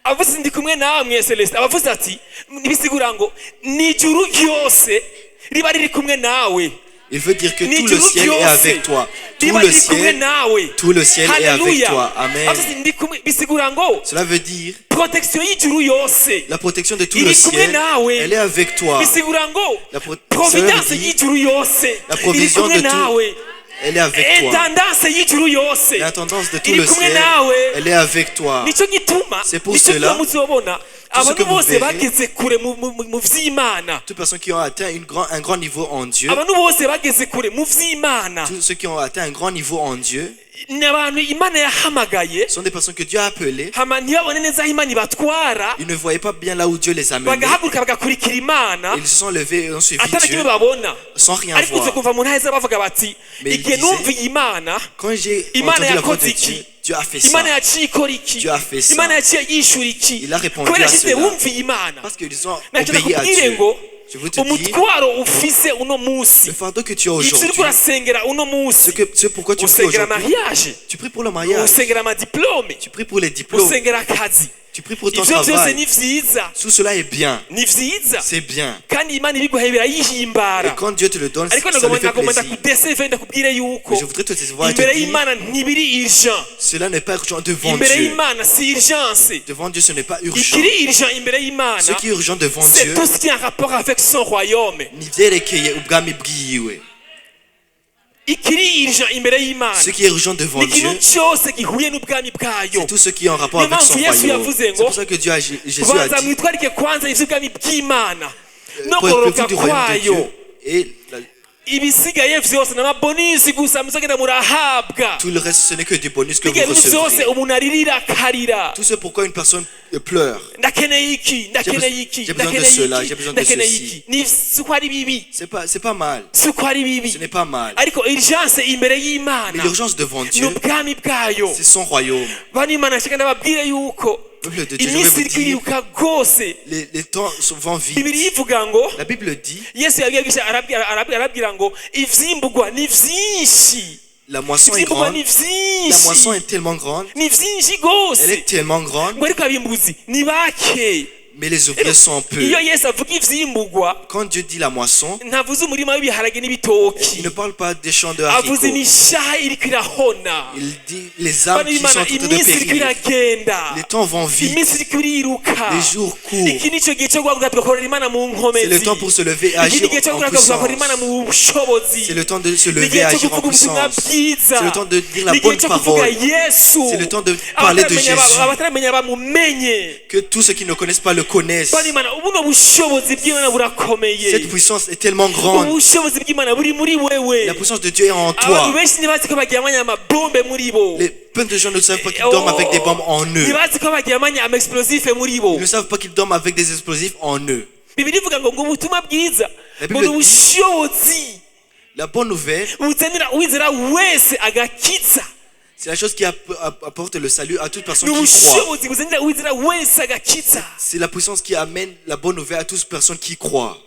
Avuze ati ndi kumwe namwe, Celestin, abavuze ati nibisigura ngo ni ijuru ryose riba riri kumwe nawe. Il veut dire que Ni tout le ijuru ciel est ryose avec toi. Tout riba le riri kumwe ciel, nawe. Tout le ciel est avec Hallelujah. toi. Amen. Avuze ati ndi kumwe bisigura ngo Cela veut dire protection y'ijuru yose la protection de tout iri le kumwe ciel, nawe. elle est avec toi. Bisigura ngo Cela providence veut dire y'ijuru yose la iri provision kumwe de tout, nawe. elle est avec toi. Intendance y'ijuru yose L'intendance de tout iri le kumwe ciel, nawe. elle est avec toi. Nicyo gituma C'est pour nicyo cela, gituma muzobona ce abantu que vous bose verrez, bageze kure mu vy'Imana, toute personne qui ont atteint un grand niveau en Dieu, abantu bose bageze kure mu vy'Imana, tous ceux qui ont atteint un grand niveau en Dieu, ni abantu Imana yahamagaye, sont des personnes que Dieu a appelées. Hama ntibabone neza aho Imana ibatwara, Ils ne voyaient pas bien là où Dieu les a menés. Bagahaguruka bagakurikira Imana Ils se sont levés et ont suivi atana kimwe Dieu babona. Sans rien Ariko uze voir. kumva mu ntaheza bavuga bati Mais il igihe disait, numviye Imana, quand j'ai Imana entendu la voix yakoze de iki? Dieu, Dieu a fait ça. Imana yaciye ikora iki? Dieu a fait ça. Imana yaciye yishura iki? Il a répondu Kubera à yashyize cela. wumviye Imana. Parce qu'ils ont Nacyo obéi à nakubwire Dieu. ngo Je veux te dire, umutwaro ufise uno munsi, le fardeau que tu as icyo uriko aujourd'hui, urasengera uno munsi, ce pourquoi tu pries usengera aujourd'hui, mariage, tu pries pour le mariage, usengera amadiplome, tu pries pour les diplômes, usengera akazi, tu pries pour ton ivyo vyose travail. ni vyiza. Tout cela est bien, Ni vyiza. C'est bien. Kandi Imana ibiguhaye birayihimbara. Et quand Dieu te le donne, Ariko ça lui fait nagomba plaisir. ndakudeseve ndakubwire yuko Mais je voudrais te décevoir et te imbere dire, y'Imana ntibiri urgent. Cela n'est pas urgent devant Imbere Dieu. y'Imana si urgence. Devant Dieu, ce n'est pas urgent. Ikiri urgent imbere y'Imana, Ce qui est urgent devant c'est Dieu, tout ce qui est en rapport avec son royaume. Ni ivyerekeye ubwami bwiwe. Ikiri urgent imbere y'Imana Ce qui est urgent devant ni ikintu Dieu, cyose gihuye n'ubwami bwayo. C'est tout ce qui est en rapport Niyo avec son mpamvu Yesu royaume. yavuze C'est ngo pour ça que Jésus a banza dit, mwitwarike kwanza ivy'ubwami bw'Imana no préoccupez-vous kugororoka du royaume de kwayo, Dieu et ibisigaye vyose n'amabonisi gusa muzogenda murahabwa. Tout le reste, ce n'est que du bonus que vous Bijya bintu byose recevrez. umuntu aririra akarira, Tout ce pourquoi une personne pleure, ndakeneye iki, ndakeneye iki, j'ai besoin de ndakeneye cela, iki, j'ai besoin de ndakeneye ceci. iki, ni si uko ari bibi. c'est pas mal. Si uko ari bibi. Ce n'est pas mal. Ariko urgence imbere Mais y'Imana l'urgence devant ni Dieu, ubwami bwayo. C'est son royaume. Bana Imana nshaka ndababwire yuko Peuple de Dieu, je vais iminsi vous iri dire, kwiriruka rwose. les temps vont vite. Bibiliya ivuga ngo La Bible dit, Yesu yabwiye abigisha arabwira ngo ivyimbugwa ni vyinshi. La moisson est Ivyimburwa grande. Ni La moisson vyinshi est tellement grande. Ni vyinshi gose Elle est tellement grande, ngo ariko abimbuzi ni bake. Mais les ouvriers sont peu. Iyo Yesu avuga ivyimburwa Quand Dieu dit la moisson, ntavuze umurima w'ibiharage n'ibitoki il ne parle pas des champs de avuze haricots. Imishaha iriko irahona. Il dit les âmes Bana qui sont b'Imana en train de iminsi iriko périr. iragenda Les temps vont vite. Iminsi iriko iriruka. Les jours courent. Iki nico gihe cyo guhaguruka tugakorera Imana mu C'est nkomezi. le temps pour se lever et Iki agir ni igihe cyo en guhaguruka tugakorera puissance. Imana mu bushobozi. C'est le temps de se Ni lever et igihe cyo agir en kuvuga ubutumwa puissance. bwiza. C'est le temps de dire la Ni igihe bonne cyo kuvuga parole. Yesu. C'est le temps de parler de Abataramenya Jésus. Abataramenya bamumenye. Que tous ceux qui ne connaissent pas le connaissent. Bana Imana buno bushobozi bw'Imana burakomeye. Cette puissance est tellement grande. Ubushobozi bw'Imana buri muri wewe. La puissance de Dieu est en Abantu toi. Benshi ntibazi ko baryamanye amabombe muri bo. Les plein de gens ne savent pas qu'ils dorment avec des bombes en eux. Ntibazi ko baryamanye ama explosifs muri bo. Ils ne savent pas qu'ils dorment avec des explosifs en eux. Bibiliya ivuga ngo ngo ubutumwa bwiza La ngo Bible ni ubushobozi La bonne nouvelle, buzanira uwizera wese agakiza. C'est la chose qui apporte le salut à toute personne Ni qui croit. ubushobozi buzanira uwizera wese agakiza. C'est la puissance qui amène la bonne nouvelle à toute personne qui croit.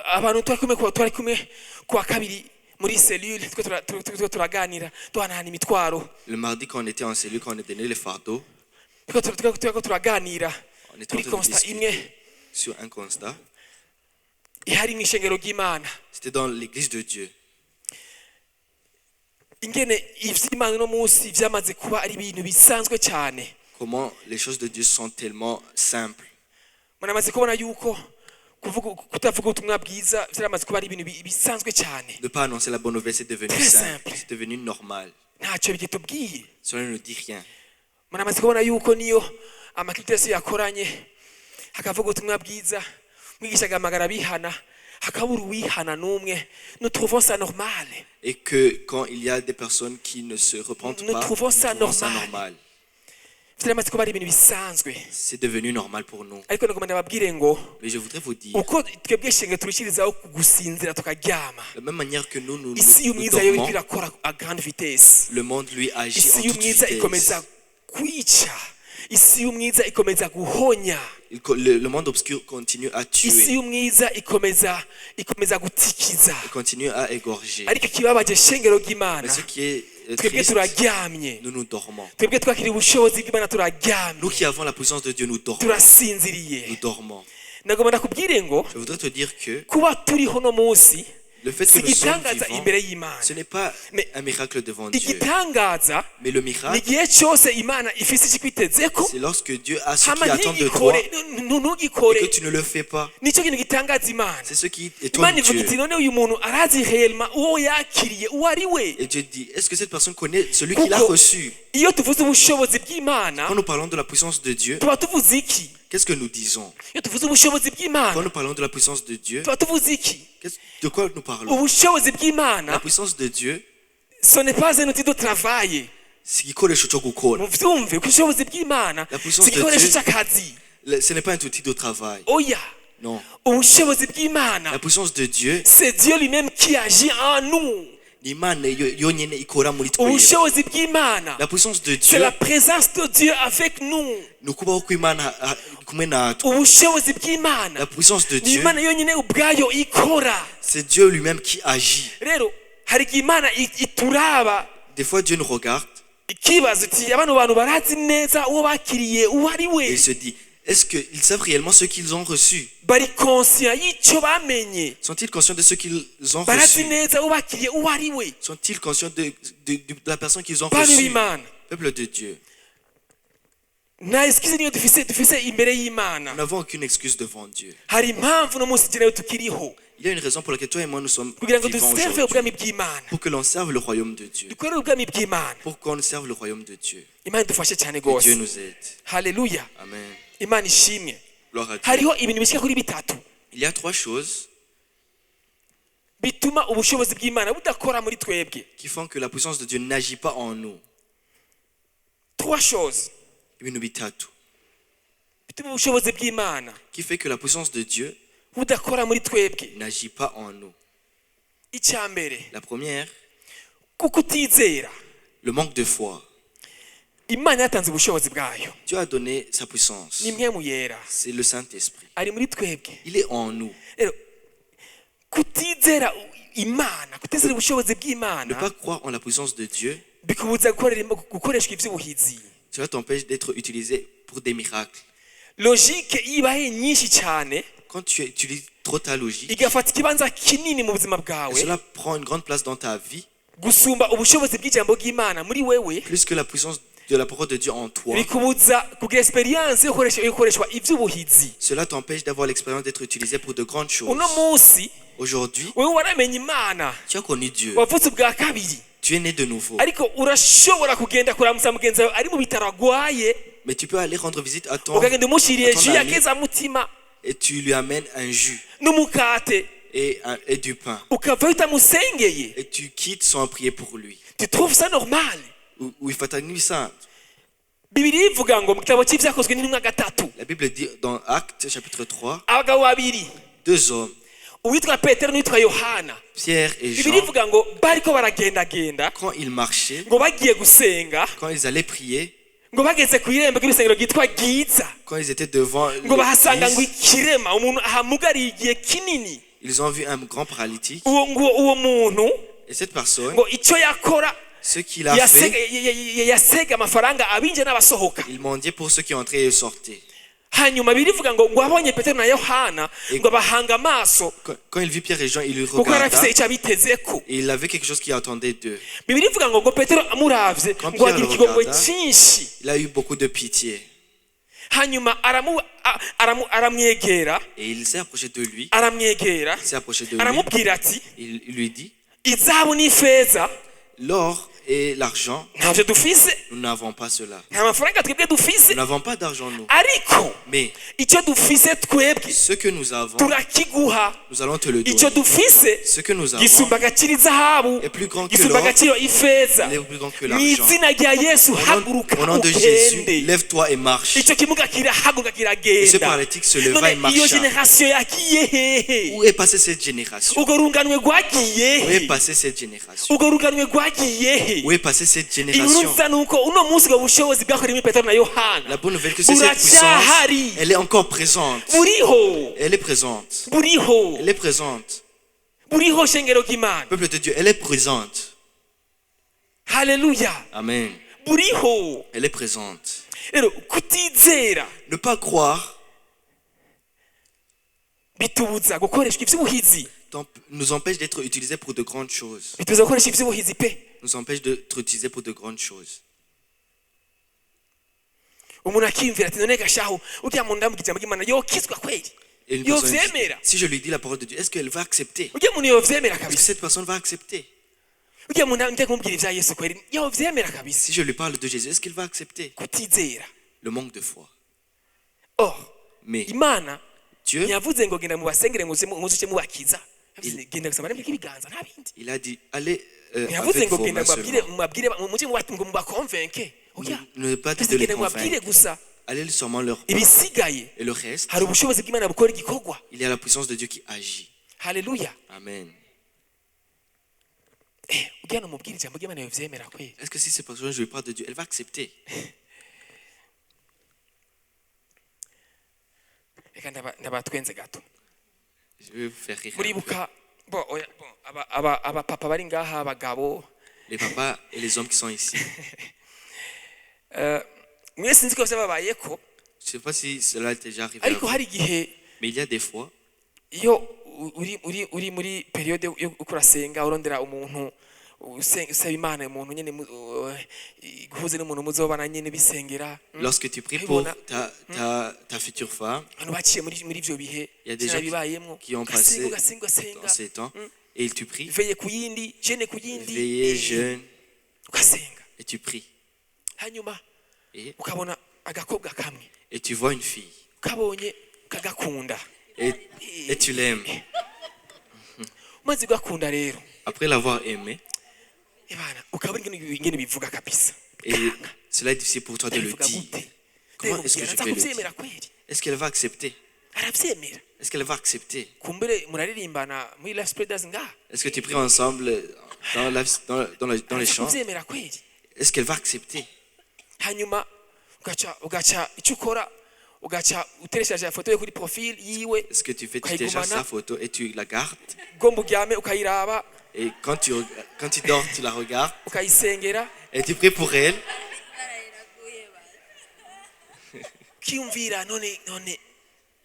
Abantu twari kumwe kuwa kabiri muri cellule twe turiko turaganira duhanahana imitwaro. Le mardi, quand on était en cellule, quand on a donné les fardeaux, Turiko turaganira on était en kuri train de constat imwe discuter sur un constat. Ihari mu ishengero ry'Imana. C'était dans l'église de Dieu. Ingene ivy'Imana uno munsi vyamaze kuba ari ibintu bisanzwe cyane. Comment les choses de Dieu sont tellement simples. Muramaze kubona yuko kuvuga kutavuga ubutumwa bwiza vyaramaze kuba ari ibintu bisanzwe cyane. Ne pas annoncer la bonne nouvelle, c'est devenu Très simple. simple. C'est devenu normal. Ntacyo bigitubwiye. Cela ne nous dit rien. Muramaze kubona yuko niyo ama cultes yose yakoranye hakavuga ubutumwa bwiza mwigisha agahamagara abihana hakabura uwihana n'umwe, nous trouvons ça normal. Et que quand il y a des personnes qui ne se repentent Nous pas, trouvons ça nous trouvons ça normal. Normal. Vyaramaze kuba ari ibintu bisanzwe. C'est devenu normal pour nous. Ariko nagomba ndababwire ngo Mais je voudrais vous dire, uko twebwe shenge turushirizaho gusinzira tukaryama de la même manière que nous, nous, nous, isi nous y'umwiza yo iriko dormons, irakora à grande vitesse. Le monde, lui, agit en Isi toute y'umwiza vitesse. Ikomeza kwica isi y'umwiza ikomeza guhonya. Le monde obscur continue à Isi tuer, y'umwiza ikomeza ikomeza gutikiza. Il continue à égorger. Ariko ikibabaje shengero ry'Imana Mais ce qui est twebwe triste, turaryamye. Nous, nous dormons. Twebwe twakiriye ubushobozi bw'Imana turaryamye. Nous qui avons la puissance de Dieu, nous dormons. Turasinziriye. Nous dormons. Nagomba ndakubwire ngo Je voudrais te dire que kuba turiho no munsi le fait si que nous sommes igitangaza vivants, imbere y'Imana. Ce n'est pas Mais un miracle devant Dieu. Igitangaza Mais le ni miracle, igihe cyose Imana ifise ikikwitezeko c'est lorsque Dieu a ce hama qui attend de toi ntigikore et ntugikore que tu ne le fais pas. Nicyo kintu gitangaza Imana. C'est ce qui étonne Imana ivuga iti Dieu. None uyu muntu arazi réellement uwo yakiriye uwo ari we. Et Dieu dit, est-ce que cette personne connaît celui qui l'a Kuko reçu? Iyo tuvuze ubushobozi bw'Imana Quand nous parlons de la puissance de Dieu, tuba tuvuze iki? Qu'est-ce que nous disons? Iyo tuvuze ubushobozi bw'Imana Quand nous parlons de la puissance de Dieu, tuba tuvuze iki? De quoi nous parlons? Ubushobozi bw'Imana La puissance de Dieu, ce n'est pas un outil de travail. C'est igikoresho cyo gukora. Muvyumve ko ubushobozi bw'Imana La puissance si de igikoresho Dieu, cy'akazi. Ce n'est pas un outil de travail. Oya. Non. Ubushobozi bw'Imana La puissance de Dieu, c'est Dieu lui-même qui agit en nous. Ni Imana yonyene ikora muri twebwe. Ubushobozi bw'Imana La puissance de c'est Dieu, la présence de Dieu avec nous. Ni ukubaho kw'Imana kumwe natwe. Ubushobozi bw'Imana La puissance de ni Dieu, Imana yonyine ubwayo ikora. C'est Dieu lui-même qui agit. Rero hari igihe Imana ituraba Des fois, Dieu nous regarde ikibaza iti abano bantu barazi neza uwo bakiriye uwo ari we. Et il se dit, est-ce qu'ils savent réellement ce qu'ils ont reçu? Bari conscient y'icyo bamenye. Sont-ils conscients de ce qu'ils ont Barazi reçu? Neza uwo bakiriye uwo ari we. Sont-ils conscients de la personne qu'ils ont Bantu reçue? b'Imana Peuple de Dieu, nta excuse niyo dufise dufise imbere y'Imana. Nous n'avons aucune excuse devant Dieu. Hari impamvu uno munsi jyewe tukiriho Il y a une raison pour laquelle toi et moi nous sommes kugira ngo vivants duserve aujourd'hui. ubwami bw'Imana Pour que l'on serve le royaume de Dieu. Dukorere ubwami bw'Imana. Pour qu'on serve le royaume de Dieu. Imana idufashe cyane Que rwose. Dieu nous aide. Haleluya. Amen. Imana ishimwe. Gloire à Dieu. Hariho ibintu bishyika kuri bitatu Il y a trois choses bituma ubushobozi bw'Imana budakora muri twebwe. Qui font que la puissance de Dieu n'agit pas en nous. Trois choses Ibintu bitatu. Bituma ubushobozi bw'Imana Qui fait que la puissance de Dieu budakora muri twebwe. N'agit pas en nous. Icya mbere La première, kuko utizera. Le manque de foi. Imana yatanze ubushobozi bwayo. Dieu a donné sa puissance. Ni Mpwemu Yera. C'est le Saint-Esprit. Ari muri twebwe. Il est en nous. Rero kutizera Imana, kutizera ubushobozi Ne bw'Imana pas croire en la puissance de Dieu, bikubuza gukoreshwa iby'ubuhizi. Cela t'empêche d'être utilisé pour des miracles. Logique iyo ibaye nyinshi cyane, Quand tu utilises trop ta logique, igafata ikibanza kinini mu buzima bwawe cela prend une grande place dans ta vie, gusumba ubushobozi bw'ijambo ry'Imana muri wewe, plus que la puissance de la parole de Dieu en toi. Bikubuza kugira expérience yo gukoreshwa iby'ubuhizi. Cela t'empêche d'avoir l'expérience d'être utilisé pour de grandes choses. Uno munsi, Aujourd'hui, wewe waramenye Imana, tu as connu Dieu. Wavutse ubwa kabiri, Tu es né de nouveau. Ariko urashobora kugenda kuramutsa mugenzi wawe ari mu bitaro agwaye, Mais tu peux aller rendre visite à ton, ukagenda umushyiriye à ton jus ami y'akezamutima et tu lui amènes un jus n'umukate, et du pain. Ukavayo utamusengeye. Et tu quittes sans prier pour lui. Tu trouves ça normal? Ou il faut ça. Bibiliya ivuga ngo mu gitabo cy'Ibyakozwe n'Intumwa 3, La Bible dit dans Actes chapitre 3, abagabo babiri, deux hommes, uwitwa Petero n'uwitwa Yohana, Pierre et Bibiliya Jean, ivuga ngo bariko baragendagenda, quand ils marchaient, ngo bagiye gusenga, quand ils allaient prier, ngo bageze ku irembo ry'urusengero ryitwa Ryiza, quand ils étaient devant ngo bahasanga ngo l'église, ikirema, umuntu ahamugariye igihe kinini. Ils ont vu un grand paralytique. Uwo ngo uwo muntu, Et cette personne, ngo icyo yakora, ce qu'il a yasega fait, yasega amafaranga abinjira n'abasohoka. Il mendiait pour ceux qui entraient et sortaient. Hanyuma birivuga ngo abonye Petero na Yohana, ngo abahanga amaso, Quand il vit Pierre et Jean, il lui kuko yari regarda afise icyo abitezeko. Et il avait quelque chose qui attendait d'eux. Bibiliya ivuga ngo Petero amuravye, Quand ngo Pierre agira le ikigongwe regarda, cyinshi. il a eu beaucoup de pitié. Hanyuma aramwegera. Et il s'est approché de lui. Aramwegera, Il s'est approché de lui. aramubwira ati: Il lui dit, "Izahabu n'ifeza l'or et l'argent, ntabyo dufise, nous n'avons pas cela. Nta mafaranga twebwe dufise, Nous n'avons pas d'argent, nous. Ariko Mais icyo dufise twebwe ce que nous avons, turakiguha. Nous allons te le Icyo donner. dufise Ce que nous avons gisumba agaciro izahabu, est plus grand que gisumba l'or, agaciro ifeza. est plus grand que Mu l'argent. izina rya Yesu, haguruka Au nom de Jésus, ugende." lève-toi et marche. Icyo kimuga kirahaguruka, Et ce kiragenda. paralytique se leva None et marcha. iyo génération yagiye hehe? Où est passée cette génération? Urwo runganwe rwagiye Où est he? passée cette génération? Urwo runganwe rwagiye he? Où est passée cette Inkuru génération? nziza ni uko uno munsi ubwo bushobozi bwakorewe Petero na Yohana La bonne nouvelle que c'est cette puissance, buracyahari. Elle est encore présente. Buriho. Elle est présente. Buriho. Elle est présente. Buriho, shengero ry'Imana. Peuple de Dieu, elle est présente. Haleluya. Amen. Buriho. Elle est présente. Rero kutizera Ne pas croire bitubuza gukoreshwa iby'ubuhizi. Nous empêche d'être utilisés pour de grandes choses. Bitubuza gukoresha iby'ubuhizi pe. Nous empêche d'être utilisés pour de grandes choses. Umuntu akiyumvira ati: "None gashaho uriya muntu ndamubwira ijambo ry'Imana yokizwa kweli?" Et une personne dit, Yovyemera? si je lui dis la parole de Dieu, est-ce qu'elle va accepter? Uriya muntu yovyemera Est-ce que kabisa? cette personne va accepter? Uriya muntu njya kumubwira ibya Yesu kweli yovyemera kabisa?" Si je lui parle de Jésus, est-ce qu'il va accepter? Kutizera. Le manque de foi. Or Mais Imana Dieu, ntiyavuze ngo genda mubasengere ngo uze mubakiza. Yavuze: "Genda gusa barambike ibiganza", nta bindi. Il a dit, allez Ntiyavuze avec ngo vos genda mains mubabwire seulement. mubabwire mujye ngo mubaconvainque. Oya. Ne pas Yavuze: de les "Genda mubabwire convaincre. gusa." Allez seulement leur Ibisigaye, Et le reste, hari ubushobozi bw'Imana bukora igikorwa. Il y a la puissance de Dieu qui agit. Haleluya. Amen. Eh, ugenda umubwire ijambo ry'Imana yovyemera kweli? Est-ce que si cette personne, je lui parle de Dieu, elle va accepter? Reka ndabatwenze gato. Je vais vous faire rire un peu. Muribuka bo oya bo abapapa bari ngaha, abagabo, Les papas et les hommes qui sont ici. Mwese nzi ko vyababayeko. Je ne sais pas si cela est déjà arrivé à Ariko vous, hari igihe mais il y a des fois, iyo uri muri période yo urasenga, urondera umuntu, usaba Imana umuntu nyene guhuze n'umuntu muzobana nyene bisengera. Lorsque tu pries pour Ubona ta future femme, abantu baciye muri ivyo bihe, il y a des gens bibayemwo, qui ont ugasenga, passé ugasenga, ugasenga, dans ces temps, et tu pries, veillée ku yindi, jeûne ku yindi, veillée, jeûne, ugasenga, et tu pries. Hanyuma Et, ukabona agakobwa kamwe, et tu vois une fille, ukabonye ukagakunda. et tu l'aimes. Umaze kugakunda rero, Après l'avoir aimé, ebana ukabona ingene bivuga kabisa. Et cela est difficile pour toi de le Ndabivuga dire. gute? Comment est-ce que je Araza vais le dire? kuvyemera kweli? Est-ce qu'elle va accepter? Aravyemera? Est-ce qu'elle va accepter? Kumbure muraririmbana muri Life Spreaders ngaha. Est-ce que tu pries ensemble dans les Araza champs? Kuvyemera kweli? Est-ce qu'elle va accepter? Hanyuma ugaca icyo ukora, Ugaca utereshaje ifoto ye kuri profil yiwe. Ce que tu fais, tu télécharges Ukayigumana. Sa photo et tu la gardes. Ugomba uryame ukayiraba. Et quand tu dors, tu la regardes. Ukayisengera. Et tu pries pour elle. Ukiyumvira none none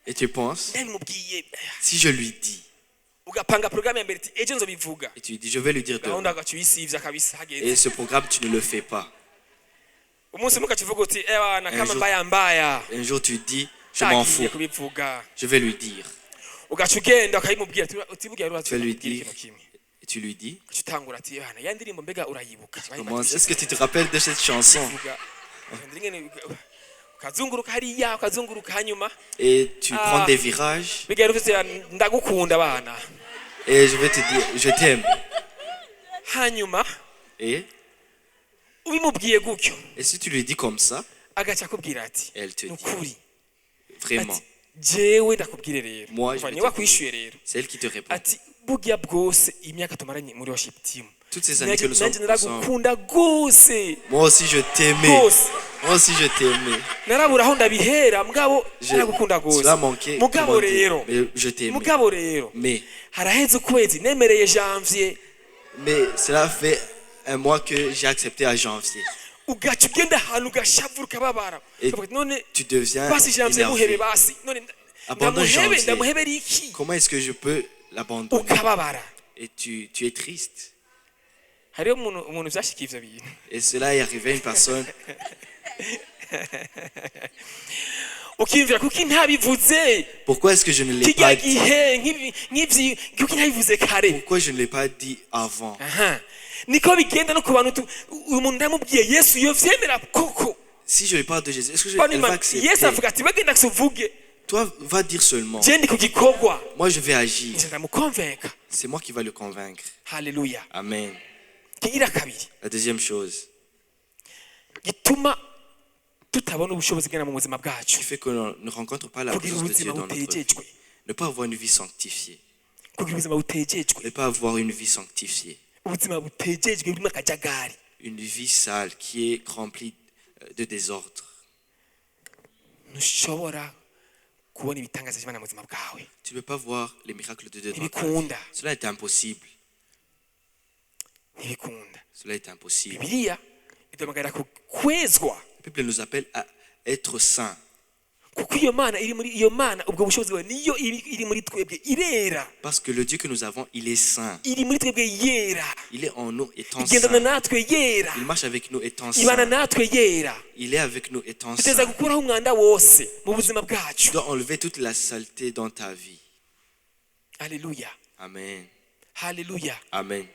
Et tu penses, ndabimubwiye. Si je lui dis, Ugapanga porogaramu ya mbere ati ejo nzobivuga. Et tu dis, je vais lui dire Gahunda demain. ugaca uyisivya kabisa hageze. Et ce programme, tu ne le fais pas. Umunsi umwe ugaca uvuga uti ewana Un kama jour- mbaya mbaya. Un jour, tu dis, je m'en Ntagiye fous. Kubivuga. Je vais lui dire. Ugaca ugenda ukabimubwira ati utibugira Tu vas lui dire. ikintu kimwe. Et tu lui dis, Ugaca utangura ati bana ya ndirimbo mbega urayibuka? Commence. Est-ce que tu te rappelles de cette chanson? Uvuga, ingene ukazunguruka hariya ukazunguruka hanyuma. Et tu Ah. prends des virages. Bigaye ufise ndagukunda bana. Et je vais te dire, je t'aime. Hanyuma Et, ubimubwiye gutyo et si tu lui dis comme ça, agaca akubwira ati elle te dit, nukuri vraiment, ati jewe ndakubwire rero. Moi, je Umva, vais niwe te akwishyuye dire. rero. C'est elle qui te répond. Ati burya bwose imyaka tumaranye muri worship team Toutes ces années que nous sommes nanjye ensemble. naragukunda rwose. Moi aussi, je t'aimais. Rwose. Moi aussi, je t'aimais. Narabura aho ndabihera mugabo naragukunda rwose. Cela manquait. Mugabo Comment dire, rero mais je t'aimais. mugabo rero Mais, haraheze ukwezi nemereye janvier. Mais cela fait un mois que j'ai accepté à janvier. Ugaca ugenda ahantu ugashavura ukababara. Et Ukavuga ati, none tu deviens basi janvier muhebe énervé. basi none Abandonne ndamuhebe janvier. ndamuhebera iki? Comment est-ce que je peux l'abandonner? Ukababara. Et tu es triste. Hariho umuntu umuntu vyashikiye ivyo bintu. Et cela est arrivé à une personne. Ukiyumvira kuki ntabivuze Pourquoi est-ce que je ne l'ai kirya pas dit? Gihe nk'ibi- nk'ivyi kuki ntabivuze kare? Pourquoi je ne l'ai pas dit avant? Aha niko bigenda no ku bantu tu- uyu muntu ndamubwiye Yesu yovyemera koko. Si je lui parle de Jésus, est-ce que Bantu elle va b'Imana, accepter? Yesu avuga ati bagenda uvuge. Toi, va dire seulement. Je ndi ku gikorwa. Moi, je vais agir. Nje ndamukonvenka. C'est moi qui va le convaincre. Haleluya. Amen. Kigira kabiri La deuxième chose gituma tutabona ubushobozi bw'Imana mu buzima bwacu qui fait qu'on ne rencontre pas la kugira présence de Dieu ubuzima dans notre vie. butegejwe. Ne pas avoir une vie sanctifiée. Kugira ubuzima butegejwe. Ne pas avoir une vie sanctifiée. Ubuzima butegejwe burimo akajagari. Une vie sale qui est remplie de désordre. Ntushobora kubona ibitangaza by'Imana mu buzima bwawe. Tu ne peux pas voir les miracles de Dieu dans ta vie. Ntibikunda. Cela est impossible. Ntibikunda. Cela est impossible. Bibiliya iduhamagarira ku kwezwa. La Bible nous appelle à être saints. Kuko iyo mana iri muri iyo mana ubwo bushobozi bwawe niyo iri iri muri twebwe irera. Parce que le Dieu que nous avons, il est saint. Iri muri twebwe yera. Il est en nous étant Igendana saint. Natwe yera. Il marche avec nous étant Ibana saint. Natwe yera. Il est avec nous étant Tuteza saint. Gukuraho umwanda wose mu buzima bwacu. Tu dois enlever toute la saleté dans ta vie. Haleluya. Amen. Haleluya. Amen.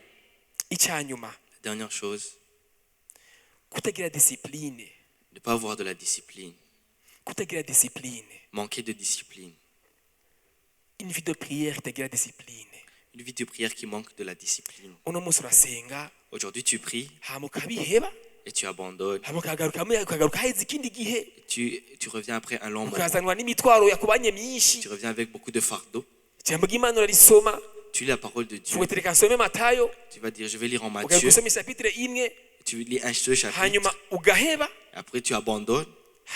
Icyanyuma La dernière chose, kutagira discipline. Ne pas avoir de la discipline. Kutagira discipline. Manquer de discipline. Une vie de prière itagira discipline. Une vie de prière qui manque de la discipline. Uno munsi urasenga Aujourd'hui, tu pries hama ukabiheba et tu abandonnes. Hama ukagaruka ukagaruka haheze ikindi gihe. Tu reviens après un long moment. Ukazanwa n'imitwaro yakubanye myinshi. Tu reviens avec beaucoup de fardeaux. Ijambo ry'Imana urarisoma. Tu lis la parole de Dieu. Uvuga ati reka nsome Matayo. Tu vas dire, je vais lire en Ugaruka Matthieu. usoma isapitire imwe. Tu lis un seul chapitre. Hanyuma ugaheba. Après, tu abandonnes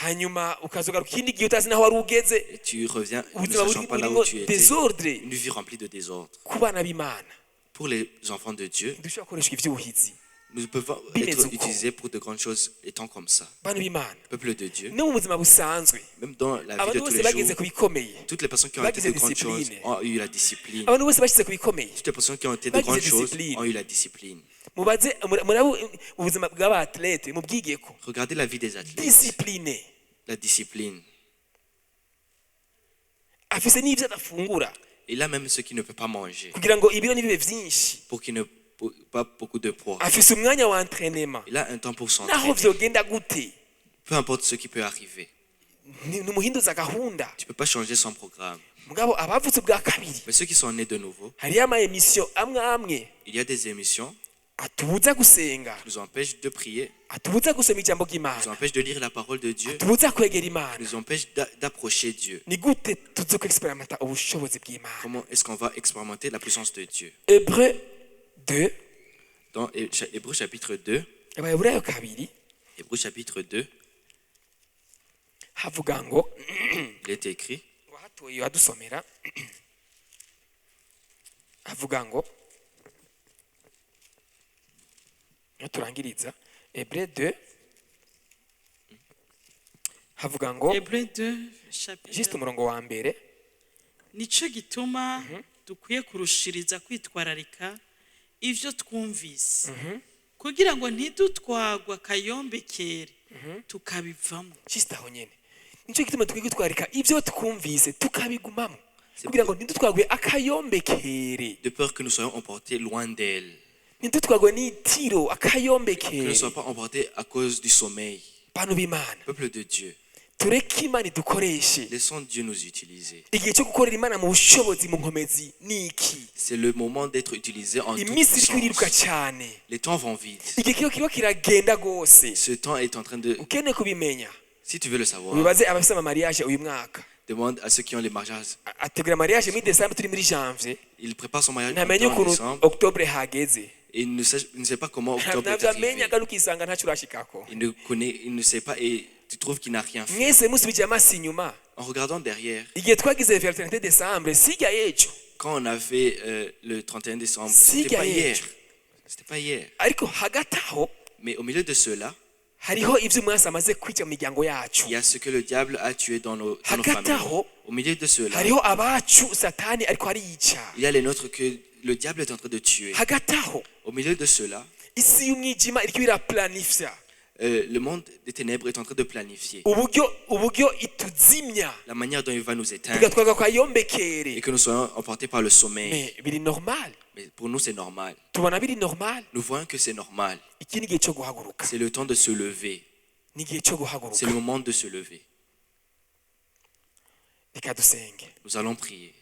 Hanyuma ukazogaruka ikindi gihe utazi naho wari ugeze. Et tu reviens ne Ubuzima sachant buri- pas là burimo où tu étais. désordre. Une vie remplie de désordre. Ku bana b'Imana Pour les enfants de Dieu, ntidushobora gukoreshwa ivy'ubuhizi. Nous pouvons Bimeze être uko. Utilisés pour de grandes choses étant comme ça. Bana b'Imana Peuple de Dieu, no mu buzima busanzwe même dans la vie de abantu tous bose les bageze jours, ku bikomeye toutes les personnes qui ont été bagize de grandes choses discipline. Ont eu la discipline. Abantu bose bashyize ku bikomeye Toutes les personnes qui ont été de bagize grandes choses discipline. Ont eu la discipline. Mubaze mura- murabe ubuzima bw'abatlete mubwigeko. Regardez la vie des athlètes. Discipline. La discipline. Afise n'ibyo adafungura Et là même ceux qui ne peuvent pas manger, kugira ngo ibiro ntibibe byinshi. Pour qu'ils ne pas beaucoup de poids. Afise umwanya wa entraînement. Il a un temps pour Naho s'entraîner. vyogenda gute Peu importe ce qui peut arriver. Ni- numuhinduza gahunda. Tu ne peux pas changer son programme. Mugabo abavutse ubwa kabiri Mais ceux qui sont nés de nouveau, hariyo ama émission amwe amwe il y a des émissions atubuza gusenga qui nous empêchent de prier, atubuza gusoma ijambo qui nous ry'Imana empêchent de lire la parole de Dieu, atubuza kwegera Imana. qui nous empêchent d'approcher Dieu. Ni gute tuzi ko expérimenta ubushobozi bw'Imana? Comment est-ce qu'on va expérimenter la puissance de Dieu? Hébreu 2. Dans Hébreux chapitre 2, Abaheburayo kabiri Hébreux chapitre 2, Havuga ngo Il est écrit, ngo hatoye adusomera avuga ngo iyo turangiriza Hébreux 2 havuga ngo Hébreux 2, chapitre. Juste umurongo wa mbere. Nico gituma dukwiye kurushiriza kwitwararika ivyo twumvise kugira ngo ntidutwagwe akayombekere tukabivamo. Juste aho nyene nicyo gituma dukwiye kwitwararika ibyo twumvise tukabigumamo kugira ngo ntidutwagwe akayombekere. De peur que nous soyons emportés loin d'elle. Ntidutwagwe n'itiro Que nous ne akayombekere. soyons pas emportés à cause du sommeil. Bantu b'Imana, Peuple de Dieu, tureke Imana idukoreshe. Laissons Dieu nous utiliser. Igihe cyo gukorera Imana mu bushobozi mu nkomezi ni iki. C'est le moment d'être utilisé en toute Iminsi iriko iriruka puissance. cyane. Les temps vont vite. Igihe kiba kiriko kiragenda rwose. Ce temps est en train de. Ukeneye kubimenya, Si tu veux le savoir, ubibaze abafise amamariage uyu mwaka. Demande à ceux qui ont les mariages. Ategura mariage muri décembre turi muri janvier. Il prépare son mariage Ntamenye en ukuntu décembre octobre hageze. Et il ne sait pas comment octobre est Ntabyo arrivé. amenya kandi ukisanga ntacyo urashikako. Il ne connaît, il ne sait pas et tu trouves qu'il n'a rien fait. Mwese musubije amaso inyuma, En regardant derrière, igihe twagize 21 décembre sijya y'ejo. Quand on a fait le 31 décembre, Si, c'était pas Gaël. hier. C'était pas hier. Ariko hagati aho Mais au milieu de cela, hariho ibyo umwansi amaze kwica mu miryango yacu. Il y a ce que le diable a tué dans nos Hagati familles. aho, Au milieu de cela, hariho abacu Satani ariko arica. Il y a les nôtres que le diable est en train de tuer. Hagati aho, Au milieu de cela, isi y'umwijima iriko iraplanifya le monde des ténèbres est en train de planifier uburyo uburyo ituzimya la manière dont il va nous éteindre tugatwarwa kwa yombekere. Et que nous soyons emportés par le sommeil. Mais biri normal. Mais pour nous, c'est normal. Tubona biri normal. Nous voyons que c'est normal. Iki ni igihe cyo guhaguruka. C'est le temps de se lever. Ni igihe cyo C'est guhaguruka. Le moment de se lever. Reka dusenge. Nous allons prier.